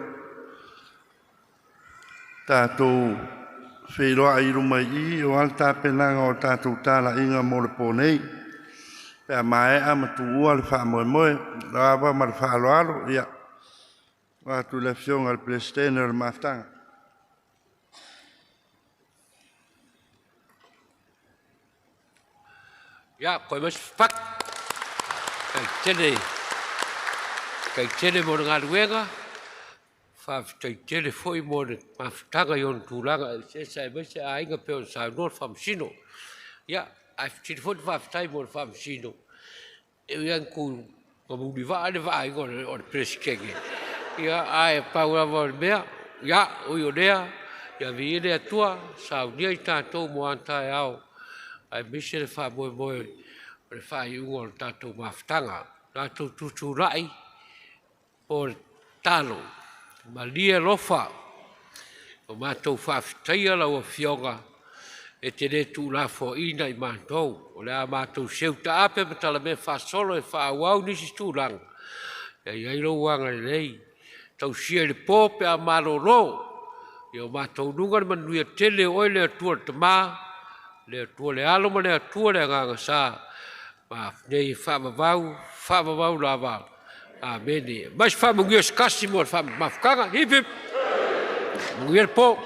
Tatou feiloai i luma i i aua le tapenaga o tatou talaiga mo le po nei, pe a maea ma tuua le faamoemoe. Le ava ma le faaaloalo, ia, ua atu i le Afioga i le Peresetene o le Mafutaga. Ia, koe mai se fatu. Tai tele, tai tele mo le galuega, faafetai tele foi mo le mafutaga i ona tulaga eseese aemaise aiga pei ona saunoa le Faamasino. Ia, ae sili foi le faafetai mo le Faamasino, e ui lava ina tumulivaa le vaaiga o le Peresetene, ia ae pau lava o le mea, ia, ui o lea, ia viia le Atua, saunia i tatou mo a taeao, aemaise le faamoemoe o le faaiuga o le tatou mafutaga. Tatou tutulai mo le tatalo. Malie alofa, ua matou faafetaia lau Afioga e te le tuulafoaiina i matou. O le a matou seu taape ma talamea faasolo e faaauau nisi tulaga, ia i ai lou agalelei. Tausia i le po pe a malolo ia o matou luga le manuia tele o oe le Atua le Tama, le Atua le Alo ma le Atua le Agaga Sa, ma nei faavavau, faavavau lava. Amene. Mai se faamanuia se tasi mo le mafutaga. Hip hip. Manuia le po.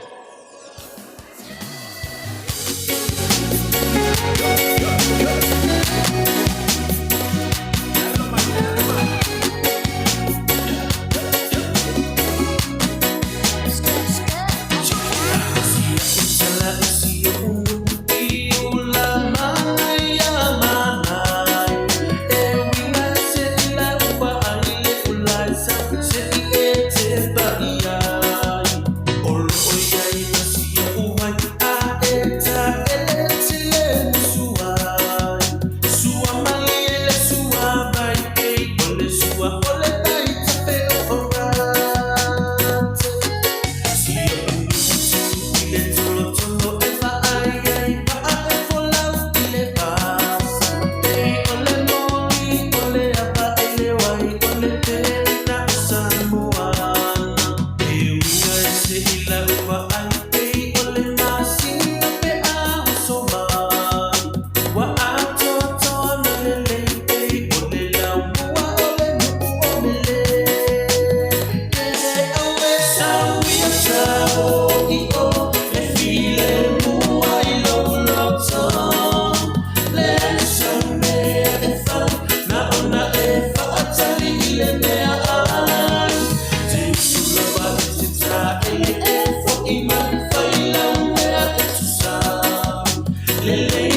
Lelei.